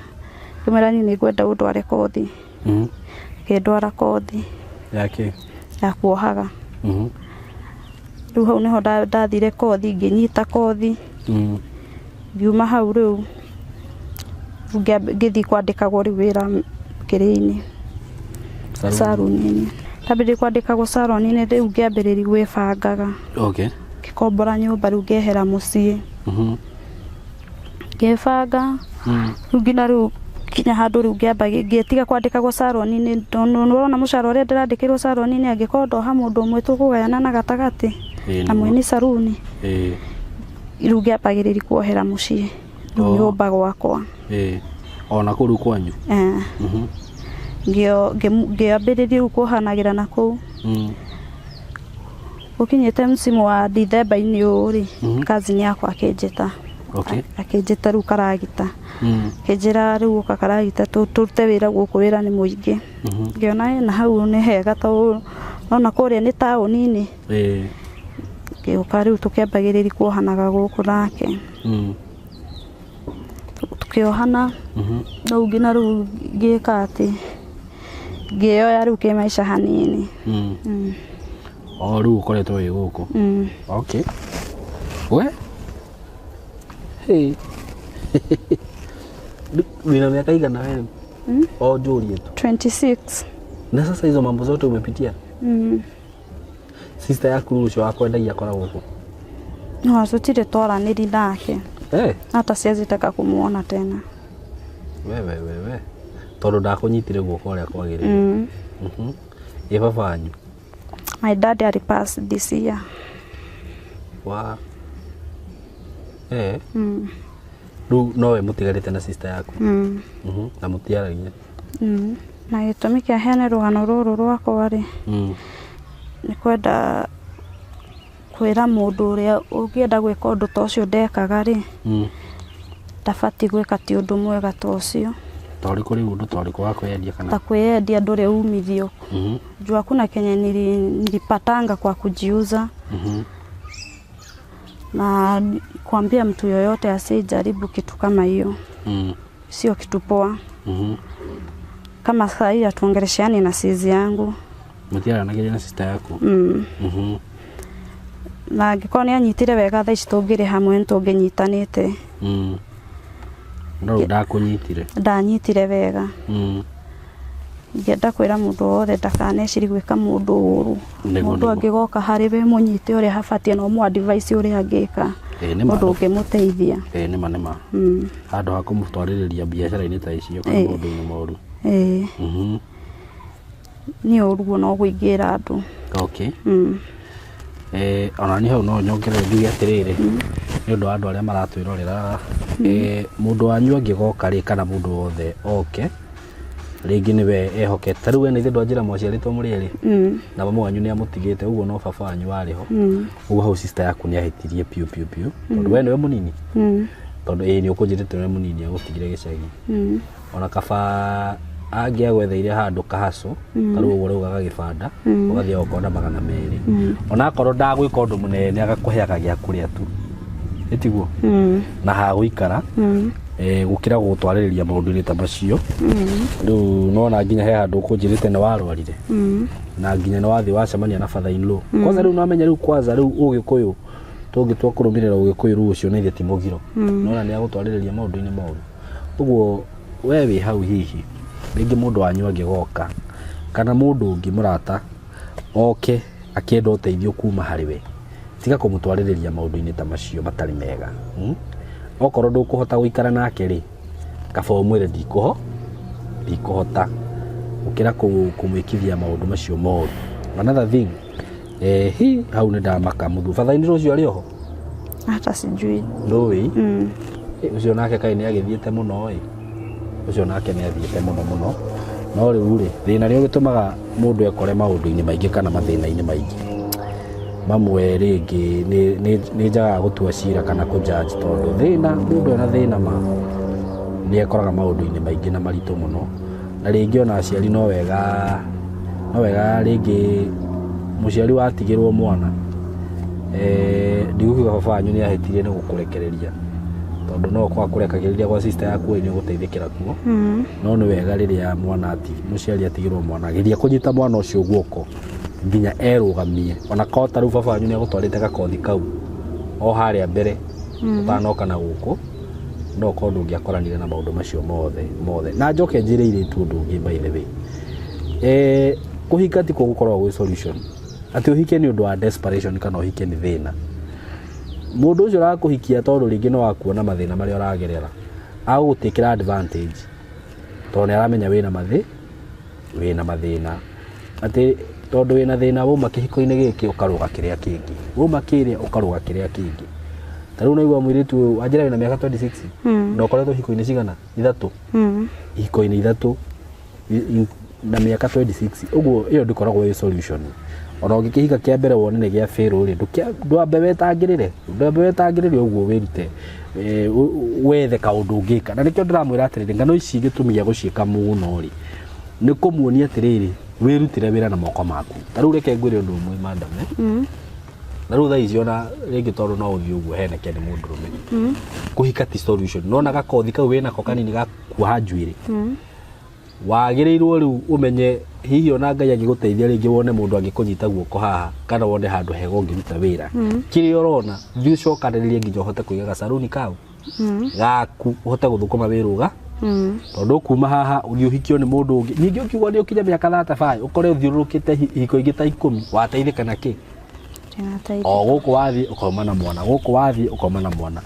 Ngĩmwĩra, "Niĩ nĩngwenda ũndware kothi." Akĩndwara kothi. Yake? Ya kuohaga. Rĩu hau nĩho ndathire kothi, ngĩnyita kothi. Ngiuma hau rĩu ngĩthiĩ kwandĩkagwo rĩu wĩra kĩrĩa-inĩ, saruni-inĩ. Ndambĩrĩria kwandĩkagwo saroni-inĩ, rĩu ngĩambĩrĩria gwĩbangaga. Ngĩkombora nyũmba rĩu, ngehera mũciĩ. Ngĩbanga. Rĩu nginya rĩu kinya handũ rĩu ngĩamba ngĩtiga kwandĩkagwo saroni-inĩ, tondũ nĩũrona mũcara ũrĩa ndĩrandĩkĩrwo saroni-inĩ, angĩkorwo ndoha mũndũ ũmwe tũkũgayana na gatagatĩ na mwene saruni. Rĩu ngĩambagĩrĩria kuohera mũciĩ rĩu, nyũmba gwakwa. Ona kũu rĩu kwanyu? Eh. Ngĩambĩrĩria rĩu kuohanagĩra na kũu. Gũkinyĩte msimu wa Dithemba-inĩ ũũ rĩ, cousin yakwa akĩnjĩta. Akĩnjĩta rĩu karagita. Akĩnjĩra, "Rĩu ũka karagita tũrute wĩra gũkũ, wĩra nĩ mũingĩ." Ngĩona ĩ na hau nĩ hega, tondũ nona kũrĩa nĩ taũni-inĩ. Ngĩũka rĩu tũkĩambagĩrĩria kuohanaga gũkũ nake. Tukĩohana rĩu nginya rĩu ngĩka atĩ ngĩoya rĩu kĩmaica hanini. O rĩu ũkoretwo wĩ gũkũ? Mm. Okay, we hey. Wĩna mĩaka igana we rĩu? O njũrie tu. 26. Na sasa hizo mambo zote umepitia? Mm. Sister yaku rĩu ũcio wakwendagia akoragwo kũ? No tũtirĩ twaranĩri nake. Hata siwezi taka kumuona tena. We we we we, tondũ ndakũnyitire guoko ũrĩa kwagĩrĩire? Mm. Ĩ baba wanyu? My dad alipass this year. Wa eh. Rĩu nowe mũtigarĩte na sister yaku? Mm. Na mũtiaragia? Mm. Na gĩtũmi kĩa heane rũgano rũrũ rwakwa rĩ, nĩ kwenda kwĩra mũndũ ũrĩa ũngĩenda gwĩka ũndũ ta ũcio ndekaga rĩ, ndabatiĩ gwĩka, ti ũndũ mwega ta ũcio. Ta ũrĩkũ rĩu? Ũndũ ta ũrĩkũ, wa kwĩyendia kana? Ta kwĩyendia ndũrĩ umithio. Juu hakuna kenye nilipatanga kwa kujiuza. Na kuambia mtu yoyote asijaribu kitu kama hiyo. Sio kitu poa. Kama saa hii hatuongeleshani na sizi yangu. Mũtiaranagĩria na sister yaku? Mm. Na angĩkorwo nĩ anyitire wega, thaa ici tũngĩrĩ hamwe, nĩ tũngĩnyitanĩte. No rĩu ndakũnyitire? Ndanyitire wega. Ingĩenda kwĩra mũndũ wothe ndakanecirie gwĩka mũndũ ũru. Mũndũ angĩgoka harĩ we, mũnyite ũrĩa habatiĩ na ũmũ advice ũrĩa angĩka. Ĩĩ, nĩ ma. Ũndũ ũngĩmũteithia. Ĩĩ, nĩma nĩma. Handũ ha kũmũtwarĩrĩria biacara-inĩ ta icio kana maũndũ-inĩ moru. Ĩĩ. Nĩ ũru no kũingĩra andũ. Ona niĩ hau no nyongerere njuge atĩrĩrĩ, nĩ ũndũ wa andũ arĩa maratwĩrorera, mũndũ wanyu angĩgoka rĩ, kana mũndũ wothe oke rĩngĩ nĩwe ehokete, ta rĩu we na ithe ndwanjĩra mwaciarĩtwo mũrĩ erĩ, na mama wanyu nĩ amũtigĩte, ũguo no baba wanyu warĩ ho. Ũguo hau sister yaku nĩ ahĩtirie piũ piũ piũ, tondũ we nĩwe mũnini. Tondũ ĩĩ, nĩ ũkũnjĩrĩte nĩwe mũnini, agũtigire gĩcagi. Ona kaba angĩagwetheire handũ kahaco, ta rĩu ũguo raugaga gĩbanda, ũgathiĩ ũkona 200, ona akorwo ndagwĩka ũndũ mũnene, agakũheaga gĩa kũrĩa tu, ĩtiguo? Na ha gũikara, gũkĩra gũgũtwarĩrĩria maũndũ-inĩ ta macio. Rĩu nona nginya he handũ ũkũnjĩrĩte nĩ warwarire, na nginya nĩ wathiĩ wacemania na father in law kwanza. Rĩu nwamenya rĩu kwanza rĩu ũgĩkũyũ tũngĩtua kũrũmĩrĩra ũgĩkũyũ, rĩu ũcio nĩ ithe ti mũgiro, nona nĩ agũtwarĩrĩria maũndũ-inĩ moru. Ũguo we wĩ hau, hihi rĩngĩ mũndũ wanyu angĩgoka kana mũndũ ũngĩ mũrata oke akĩenda ũteithio kuma harĩ we, tiga kũmũtwarĩrĩria maũndũ-inĩ ta macio matarĩ mega. Okorwo ndũkũhota gũikara nake rĩ, kaba ũmwĩre ndikũhota, gũkĩra kũmwĩkithia maũndũ macio moru. Another thing, hi hau nĩ ndamaka mũthu bathainĩ ũcio arĩ oho? Hata sijui. Ndũĩ? Ũcio nake kaĩ nĩ agĩthiĩte mũno ĩ, ũcio nake nĩ athiĩte mũno mũno. No rĩu rĩ, thĩna nĩ ũgĩtũmaga mũndũ ekore maũndũ-inĩ maingĩ kana mathĩna-inĩ maingĩ mamwe. Rĩngĩ nĩ njagaga gũtua cira kana kũ judge, tondũ thĩna, mũndũ ena thĩna ma nĩ ekoraga maũndũ-inĩ maingĩ na maritũ mũno. Na rĩngĩ ona aciari, no wega rĩngĩ mũciari watigĩrwo mwana. Ndigũkiuga baba wanyu nĩ ahĩtirie nĩ gũkũrekereria, tondũ no kwa kũrekagĩrĩria gwa sister yaku nĩ ũgũteithĩkĩra kuo. No nĩ wega rĩrĩa mwana ati mũciari atigĩrwo mwana, geria kũnyita mwana ũcio guoko nginya erũgamie. Ona korwo ta rĩu baba wanyu nĩ agũtwarĩte gakothi kau o harĩa mbere ũtanoka na gũkũ, no ũkorwo ndũngĩakoranire na maũndũ macio mothe mothe. Na njoke njĩre irĩtu ũndũ ũngĩ, by the way, kũhika tikuo gũkoragwo gwĩ solution, atĩ ũhike nĩ ũndũ wa desperation kana ũhike nĩ thĩna. Mũndũ ũcio ũrakũhikia tondũ rĩngĩ no akuona mathĩna marĩa ũragerera, agũgũtĩkĩra advantage tondũ nĩ aramenya wĩna mathĩna, atĩ tondũ wĩna thĩna wauma kĩhiko-inĩ gĩkĩ ũkarũga kĩrĩa kĩngĩ, wauma kĩrĩa ũkarũga kĩrĩa kĩngĩ. Ta rĩu naigua mũirĩtu ũyũ wanjĩra wĩna mĩaka 26 na ũkoretwo ihiko-inĩ cigana? Ithatũ. Ihiko-inĩ ithatũ na mĩaka 26 ũguo, ĩyo ndĩkoragwo ĩ solution. Ona ũngĩkĩhika kĩa mbere wone nĩ gĩa fail rĩ, ndwambe wetangĩrĩre, ndwambe wetangĩrĩre ũguo, wĩrute, wethe kaũndũ ũngĩka. Na nĩkĩo ndĩramwĩra atĩrĩrĩ, ng'ano ici gĩtũmi gĩa gũciĩka mũno rĩ, nĩ kũmuonia atĩrĩrĩ, wĩrutĩre wĩra na moko maku. Ta rĩu reke ngwĩre ũndũ ũmwe, madam, eh? Na rĩu thaa ici ona rĩngĩ tondũ no ũthiĩ ũguo heneke nĩ mũndũrũme, kũhika ti solution. Nona gakothi kau wĩnako kanini ga kuoha njuĩrĩ, wagĩrĩirwo rĩu ũmenye hihi ona Ngai angĩgũteithia rĩngĩ wone mũndũ angĩkũnyita guoko haha, kana wone handũ hega ũngĩruta wĩra, kĩrĩa ũrona thiĩ ũcokanĩrĩrie nginya ũhote kũiga gacaruni kau gaku, ũhote gũthũkũma wĩrũga, tondũ ũkuma haha ũthiĩ ũhikio nĩ mũndũ ũngĩ. Ningĩ ũkiuga nĩ ũkinye mĩaka 35, ũkore ũthiũrũrũkĩte ihiko ingĩ ta 10, wateithĩka na kĩ? O gũkũ wathiĩ ũkauma na mwana, gũkũ wathiĩ ũkauma na mwana.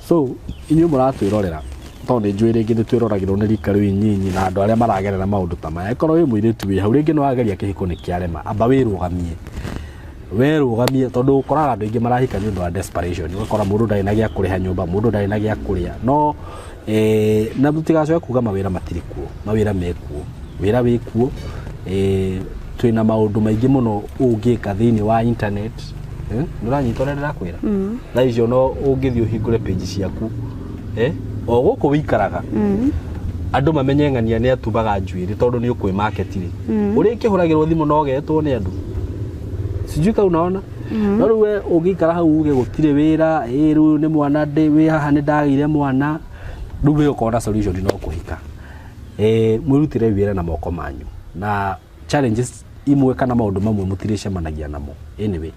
So inyuĩ mũratwĩrorera, tondũ nĩ njũĩ rĩngĩ nĩ twĩroragĩrwo nĩ rika rĩu inyinyi na andũ arĩa maragerera maũndũ ta maya, ĩkorwo wĩ mũirĩtu wĩ hau, rĩngĩ nĩ wageria kĩhiko nĩ kĩarema, amba wĩrũgamie, werũgamie, tondũ ũkoraga andũ aingĩ marahika nĩ ũndũ wa desperation. Ũgakora mũndũ ndarĩ na gĩa kũrĩha nyũmba, mũndũ ndarĩ na gĩa kũrĩa. No na mũtigacoke kuga mawĩra matirĩ kuo, mawĩra mekuo, wĩra wĩ kuo. Twĩna maũndũ maingĩ mũno ũngĩka thĩinĩ wa internet. Nĩ ũranyita ũrĩa ndĩrakwĩra? Thaa icio no ũngĩthiĩ ũhingũre page ciaku, o gũkũ wĩikaraga, andũ mamenye ng'ania nĩ atumaga njuĩrĩ, tondũ nĩ ũkwĩ market rĩ, ũrĩa ĩkĩhũragĩrwo thimũ no ũgetwo nĩ andũ, sijui kau naona. No rĩu we ũngĩikara hau uge gũtirĩ wĩra, ĩ rĩu nĩ mwana ndĩ wĩ haha, nĩ ndagĩire mwana, rĩu we ũkona solution no kũhika. Mwĩrutĩre wĩra na moko manyu, na challenges imwe kana maũndũ mamwe mũtirĩcemanagia namo. Anyway,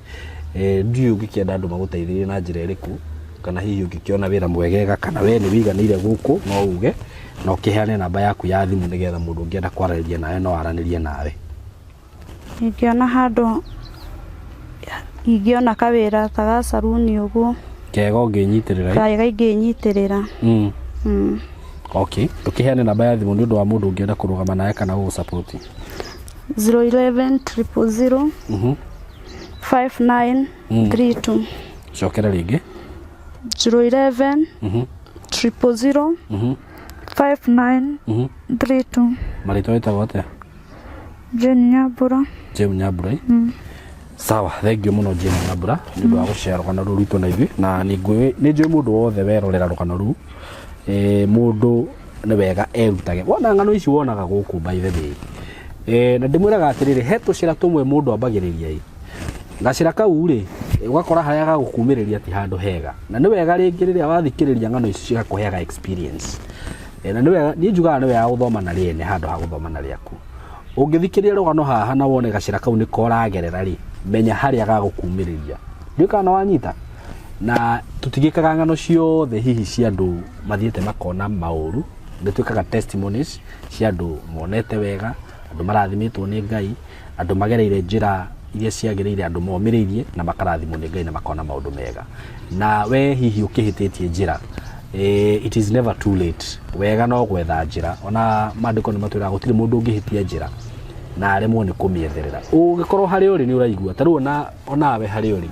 ndiũĩ ũngĩkĩenda andũ magũteithĩrĩrie na njĩra ĩrĩkũ, kana hihi ũngĩkĩona wĩra mwegega, kana we nĩ wĩiganĩire gũkũ, no uge na ũkĩheane namba yaku ya thimũ nĩgetha mũndũ ũngĩenda kwaranĩria nawe no aranĩrie nawe. Ingĩona handũ, ingĩona kawĩra ta ga caruni ũguo. Kega ũngĩnyitĩrĩra. Kega ingĩnyitĩrĩra. Okay, ũkĩheane namba ya thimũ nĩ ũndũ wa mũndũ ũngĩenda kũrũgama nawe kana gũgũ-support. 011 000 59 32. Cokera rĩngĩ. 011 000 59 32. Marĩtwa wĩtagwo atĩa? Jane Nyambura. Jane Nyambura. Sawa, thank you mũno Jane Nyambura nĩ ũndũ wa gũshare rũgano rũu rwitũ na ithuĩ. Na nĩ njũĩ mũndũ wothe werorera rũgano rũu, mũndũ nĩ wega erutage. Wona ng'ano ici wonaga gũkũ, by the way, na ndĩmwĩraga atĩrĩrĩ, he tũcĩra tũmwe mũndũ ambagĩrĩria ĩ gacĩra kau rĩ, ũgakora harĩa gagũkumĩrĩria ti handũ hega. Na nĩ wega rĩngĩ rĩrĩa wathikĩrĩria ng'ano ici cigakũheaga experience. Na nĩ wega, niĩ njugaga nĩ wega gũthoma na rĩene handũ ha gũthoma na rĩaku. Ũngĩthikĩrĩria rũgano haha na wone gacĩra kau nĩko ũragerera rĩ, menya harĩa gagũkumĩrĩria. Ndiũĩ kana wanyita. Na tũtigĩkaga ng'ano ciothe hihi cia andũ mathiĩte makona maũru, nĩ twĩkaga testimonies cia andũ monete wega, andũ marathimĩtwo nĩ Ngai, andũ magereire njĩra iria ciagĩrĩire, andũ momĩrĩirie na makarathimwo nĩ Ngai na makona maũndũ mega. Na we hihi ũkĩhĩtĩtie njĩra, it is never too late. Wega no gwetha njĩra. Ona maandĩko nĩ matwĩraga gũtirĩ mũndũ ũngĩhĩtia njĩra na aremwo nĩ kũmĩetherera. Ũngĩkorwo harĩa ũrĩ nĩ ũraigua ta rĩu onawe harĩa ũrĩ,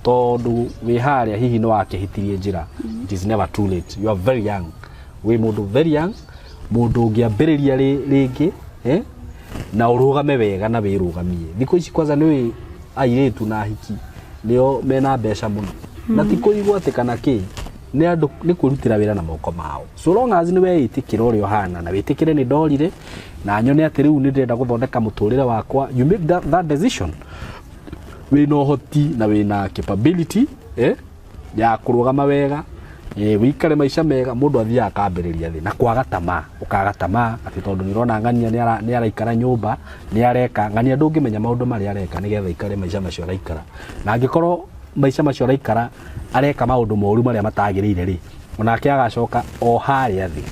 tondũ wĩ harĩa hihi nĩ wakĩhĩtirie njĩra, it is never too late. You are very young, wĩ mũndũ very young, mũndũ ũngĩambĩrĩria rĩngĩ, na ũrũgame wega na wĩrũgamie. Thikũ ici kwanza nĩ ũĩ airĩtu na ahiki nĩo mena mbeca mũno, na ti kũigwo atĩ kana kĩ, nĩ andũ nĩ kwĩrutĩra wĩra na moko mao. So long as nĩ weĩtĩkĩra ũrĩa ũhana na wĩtĩkĩre nĩ ndorire na nyone atĩ rĩu nĩ ndĩrenda gũthondeka mũtũrĩre wakwa, you make that decision. Wĩna ũhoti na wĩna capability ya kũrũgama wega, wĩikare maica mega. Mũndũ athiaga akambĩrĩria thĩ na kwaga tamaa, ũkaga tamaa atĩ tondũ nĩ ũrona ng'ania nĩ araikara nyũmba, nĩ areka ng'ania, ndũngĩmenya maũndũ marĩa areka nĩgetha aikare maica macio araikara. Na angĩkorwo maica macio araikara areka maũndũ moru marĩa matagĩrĩire rĩ, onake agacoka o harĩa thĩ.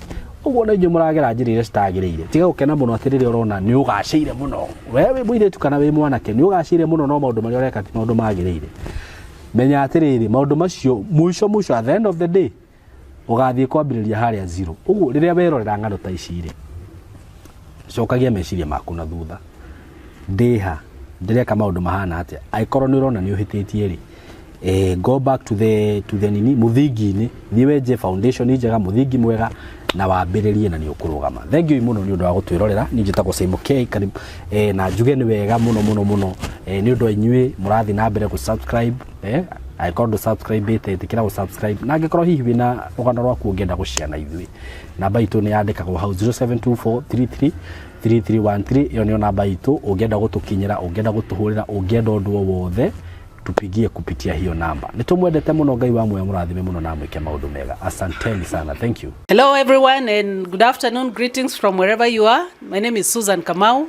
Ũguo na inyuĩ mũragera njĩra iria citagĩrĩire, tiga gũkena mũno atĩ rĩrĩa ũrona nĩ ũgacĩire mũno, we wĩ mũirĩtu kana wĩ mwanake, nĩ ũgacĩire mũno, no maũndũ marĩa ũreka ti maũndũ magĩrĩire. Menya atĩrĩrĩ, maũndũ macio mũico mũico, at the end of the day, ũgathiĩ kwambĩrĩria harĩa zero. Ũguo rĩrĩa werorera ng'ano ta ici rĩ, cokagia meciria maku na thutha, ndĩha ndĩreka maũndũ mahana atĩa? Angĩkorwo nĩ ũrona nĩ ũhĩtĩtie rĩ, go back to the nini, mũthingi-inĩ, thiĩ wenje foundation njega, mũthingi mwega, na wambĩrĩrie na nĩ ũkũrũgama. Thank you mũno nĩ ũndũ wa gũtwĩrorera. Niĩ njĩtagwo Simon K. Karibu, na njuge nĩ wega mũno mũno mũno, nĩ ũndũ wa inyuĩ mũrathiĩ na mbere gũ subscribe. Angĩkorwo ndũ subscribe ĩte, ĩtĩkĩra gũ subscribe. Na angĩkorwo hihi wĩna rũgano rwaku ũngĩenda gũciana ithuĩ, namba itũ nĩ yandĩkagwo hau, 072433 3313. Ĩyo nĩyo namba itũ ũngĩenda gũtũkinyĩra, ũngĩenda gũtũhũrĩra, ũngĩenda ũndũ o wothe, tupigie kupitia hiyo namba. Nĩ tũmwendete mũno. Ngai wa muoyo mũrathime mũno na mwĩke maũndũ mega. Asanteni sana, thank you. Hello, everyone, and good afternoon. Greetings from wherever you are. My name is Susan Kamau.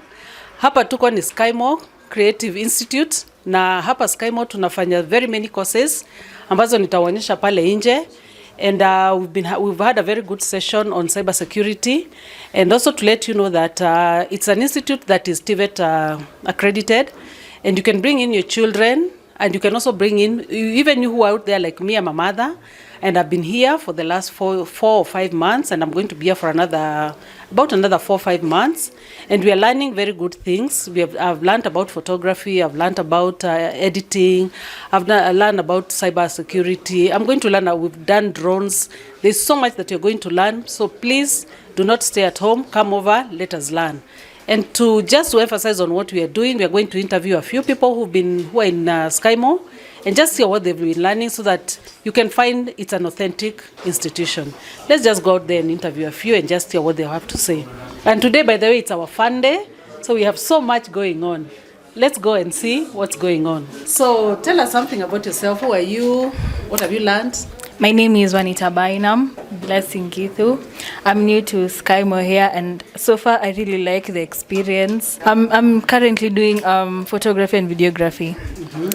Hapa tuko ni Skymo Creative Institute, na hapa Skymo tunafanya very many courses ambazo nitawaonyesha pale nje, and we've had a very good session on cyber security, and also to let you know that it's an institute that is TVET accredited, and you can bring in your children, and you can also bring in even you who are out there like me. I'm a mother and I've been here for the last 4 or 5 months, and I'm going to be here for another about another 4 or 5 months, and we are learning very good things. We have I've learned about photography, I've learned about editing, I've learned about cyber security. I'm going to learn, we've done drones. There's so much that you're going to learn, so please do not stay at home. Come over, let us learn. And to just to emphasize on what we are doing, we are going to interview a few people who are in Skymo and just see what they've been learning so that you can find it's an authentic institution. Let's just go out there and interview a few and just hear what they have to say. And today, by the way, it's our fun day, so we have so much going on. Let's go and see what's going on. So tell us something about yourself. Who are you? What have you learned? My name is Wanita Bainam Blessing Githu. I'm new to Skymo here, and so far I really like the experience. I'm currently doing photography and videography.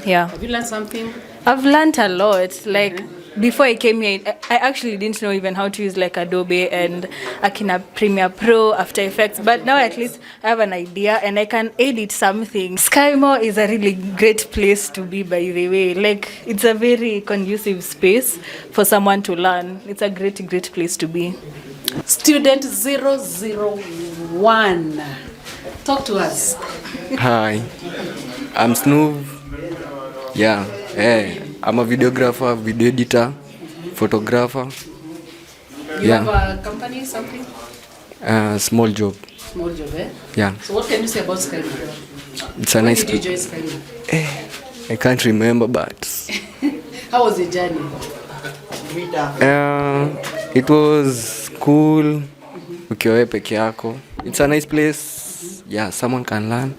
Yeah. Have you learned something? I've learned a lot. Like, before I came here, I actually didn't know even how to use like Adobe and Akina Premiere Pro, After Effects. But now at least I have an idea and I can edit something. Skymo is a really great place to be, by the way. Like, it's a very conducive space for someone to learn. It's a great, great place to be. Student 001. Talk to us. Hi, I'm Snoove. Yeah, hey, I'm a videographer, video editor, photographer. You Yeah. have a company, something? Small job. Small job, eh? Yeah, So what can you say about Skymo? It's a When nice. did you join Skymo? I can't remember, but How was the journey? It was cool. Ukiwa wewe peke yako. It's a nice place. Yeah, someone can learn.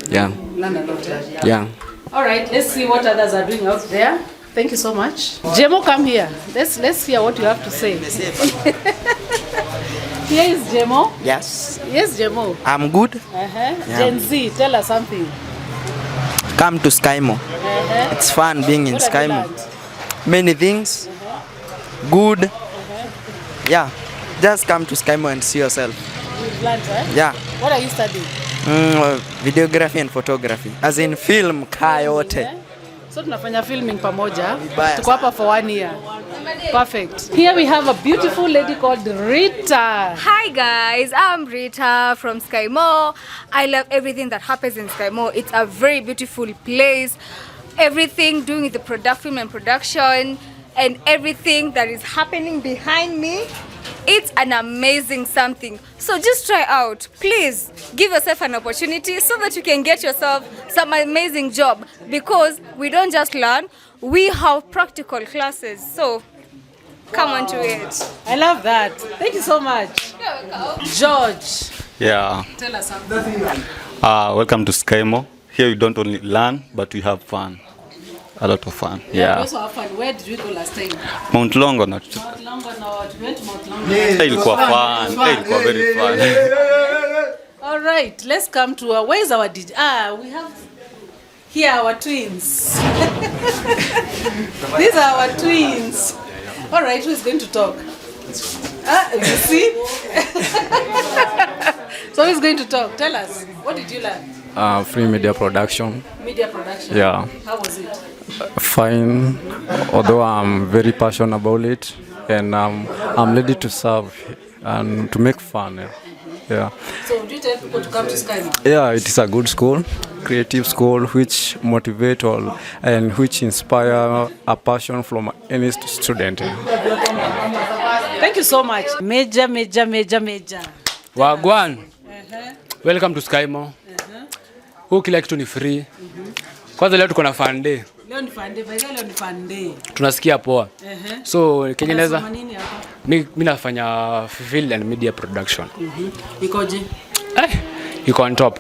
Yeah, Learn a lot, eh? Yeah. All right, let's see what others are doing out there. Thank you so much. Jemo, come here. Let's hear what you have to say. Here is Jemo. Yes, Yes, Jemo. I'm good. Gen Z, tell us something. Come to Skymo. It's fun being in What have you Skymo. learned? Many things. Good. Yeah. Just come to Skymo and see yourself. You've learned, eh? Yeah. What are you studying? Videography and photography. As in film kaa yote. Eh? So tunafanya filming pamoja. Vibaya. Tuko hapa for one year. Perfect. Here we have a beautiful lady called Rita. Hi guys, I'm Rita from Skymo. I love everything that happens in Skymo. It's a very beautiful place. Everything doing with the product, film and production, and everything that is happening behind me. It's an amazing something. So just try out. Please give yourself an opportunity so that you can get yourself some amazing job, because we don't just learn, we have practical classes. So come on to it. I love that. Thank you so much. George, Yeah. tell us something. Welcome to Skymo. Here we don't only learn, but we have fun. A lot of fun. Yeah. Yeah. We also have fun. Where did we go last time? Mount Longonot. Mount Longonot. We went to Mount Longonot. Yeah, ilikuwa fun. Yeah, ilikuwa very fun. All right, let's come to our, where is our DJ? Ah, we have here our twins. These are our twins. All right, who is going to talk? Ah, you see? So who is going to talk? Tell us, what did you learn? Free media production. Media production. Yeah. How was it? Fine, although I'm very passionate about it, and I'm ready to serve and to make fun. Yeah. Yeah. So would you tell people to come to Skymo? Yeah, it is a good school, creative school, which motivate all and which inspire a passion from any student. Thank you so much. Major, major, major, major. Wagwan. Welcome to Skymo. Huku kila kitu ni free. Kwanza leo tuko na fun day. Leo ni fun day, by the way, leo ni fun day. Tunasikia poa. So kenye naweza Unasoma nini hapa? Mi nafanya film and media production. Ikoje? Iko on top.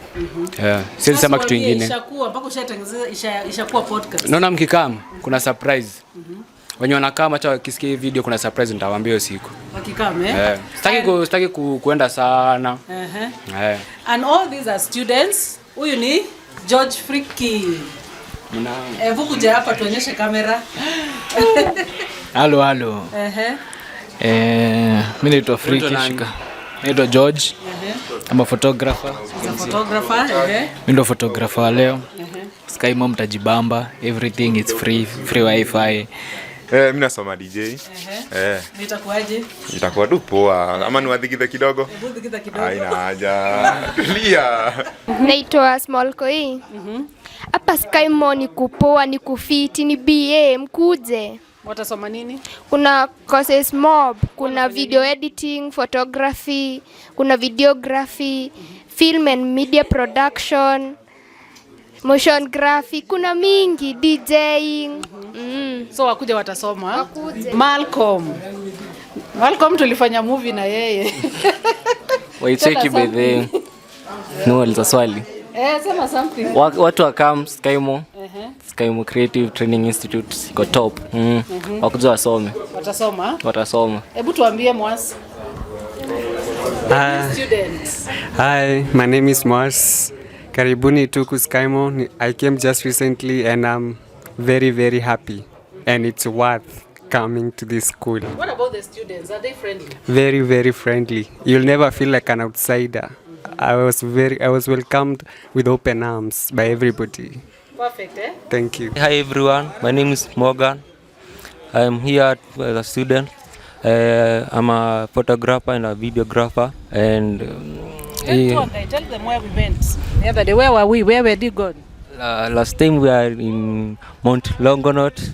Yeah. Siwezi sema kitu Tuambie, ingine. Ishakuwa mpaka ushatengeneza ishakuwa podcast. Naona mkikam kuna surprise. Wenye wanakaa acha wakisikia hii video kuna surprise nitawaambia hiyo siku. Wakikam, eh? Yeah. Sitaki kuenda sana. Yeah. And all these are students. Huyu ni George Friki. Hebu kuja hapa tuonyeshe kamera. Halo, halo. Mi naitwa Friki Unaitwa nani? Shika. Naitwa George. I'm a photographer. He's a photographer. Mi ndo photographer wa leo. Skymo mtajibamba, everything is free, free wifi. Mi nasoma DJ. Nitakuaje? Itakuwa tu poa ama niwadhikithe kidogo? Hebu dhikitha kidogo. Haina haja. Tulia. Naitwa Small Koi. Hapa Skymo ni kupoa, ni kufiti, ni BA, mkuje. Watasoma nini? Kuna courses mob, kuna video editing, photography, kuna videography, film and media production, motion graphic, kuna mingi, DJing. So wakuja watasoma. Wakuje. Malcolm. Malcolm tulifanya movie na yeye. Waicheki Tell us by the no uliza swali. Sema something. Watu wakam Skymo. Skymo Creative Training Institute iko top. Wakuja wasome. Watasoma. Watasoma. Hebu tuambie Mwas. Students. Hi, my name is Mars. Karibuni tuku Skymo. I came just recently and I'm very, very happy. And it's worth coming to this school. What about the students? Are they friendly? Very, very friendly. You'll never feel like an outsider. I was welcomed with open arms by everybody. Perfect, eh? Thank you. Hi everyone, my name is Morgan. I'm here as a student. I'm a photographer and a videographer. And Tell them where we went the other day. Where were we? Where were you gone? Last time we are in Mount Longonot.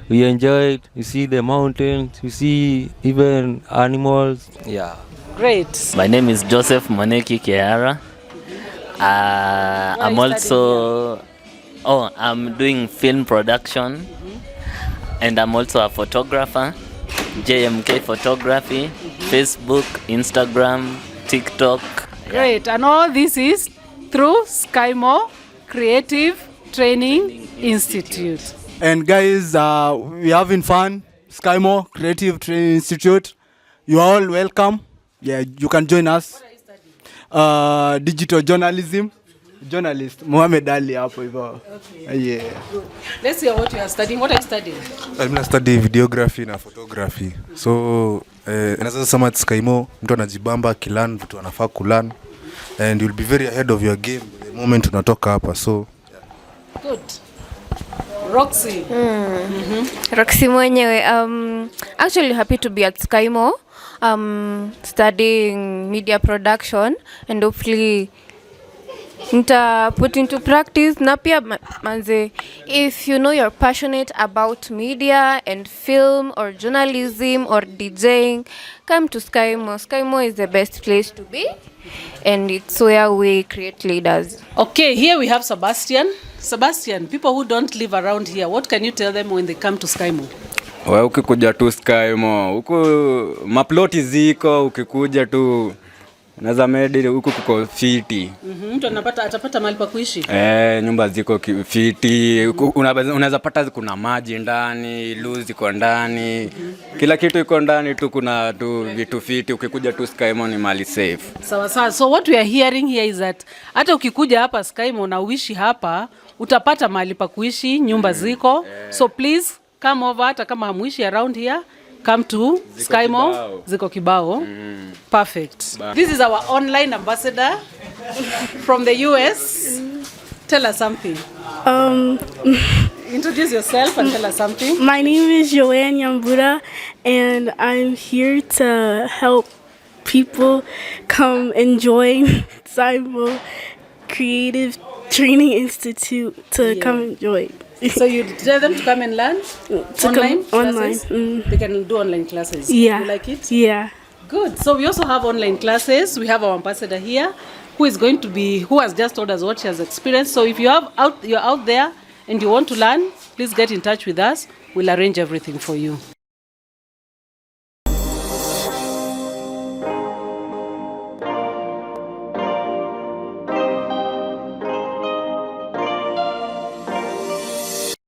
We enjoyed. You see the mountains. You see even animals. Yeah. Great. My name is Joseph Moneki Kehara. I'm also I'm doing film production, and I'm also a photographer. JMK Photography, Facebook, Instagram, TikTok. Great. And all this is through Skymo Creative Training Institute. And guys, we're having fun. Skymo Creative Training Institute. You are all welcome. Yeah, you can join us. Digital journalism. Journalist Mohamed Ali hapo hivyo. Okay. Yeah. Good. Let's hear what you are studying. What are you studying? Mimi study videography na photography. So, naweza sema at Skymo mtu anajibamba akilearn vitu anafaa kulearn and you'll be very ahead of your game the moment unatoka hapa. So, good. Roxy. Roxy mwenyewe. Actually happy to be at Skymo. Studying media production and hopefully nita put into practice na pia manze, if you know you're passionate about media and film or journalism or DJing, come to Skymo. Skymo is the best place to be and it's where we create leaders. Okay, here we have Sebastian. Sebastian, people who don't live around here, what can you tell them when they come to Skymo? Wewe ukikuja tu Skymo, huku maploti ziko, ukikuja tu Naweza medi huku kuko fiti. Mtu anapata atapata mahali pa kuishi. Eh, nyumba ziko fiti. Unaweza pata kuna maji ndani, loo ziko ndani. Kila kitu iko ndani tu, kuna tu vitu fiti. Ukikuja tu Skymo ni mahali safe. Sawa sawa. So what we are hearing here is that hata ukikuja hapa Skymo na uishi hapa utapata mahali pa kuishi, nyumba ziko. So please come over, hata kama hamuishi around here, come to Ziko Skymo. kibao. Ziko kibao. Perfect. This is our online ambassador from the US. Tell us something. Introduce yourself and tell us something. My name is Joanne Yambura, and I'm here to help people come and join Cybo Creative Training Institute to come and join. So you tell them to come and learn To come online online, classes? They can do online classes. Yeah. You like it? Yeah. Good. So we also have online classes. We have our ambassador here who is going to be who has just told us what she has experienced. So if you're out there and you want to learn, please get in touch with us. We'll arrange everything for you.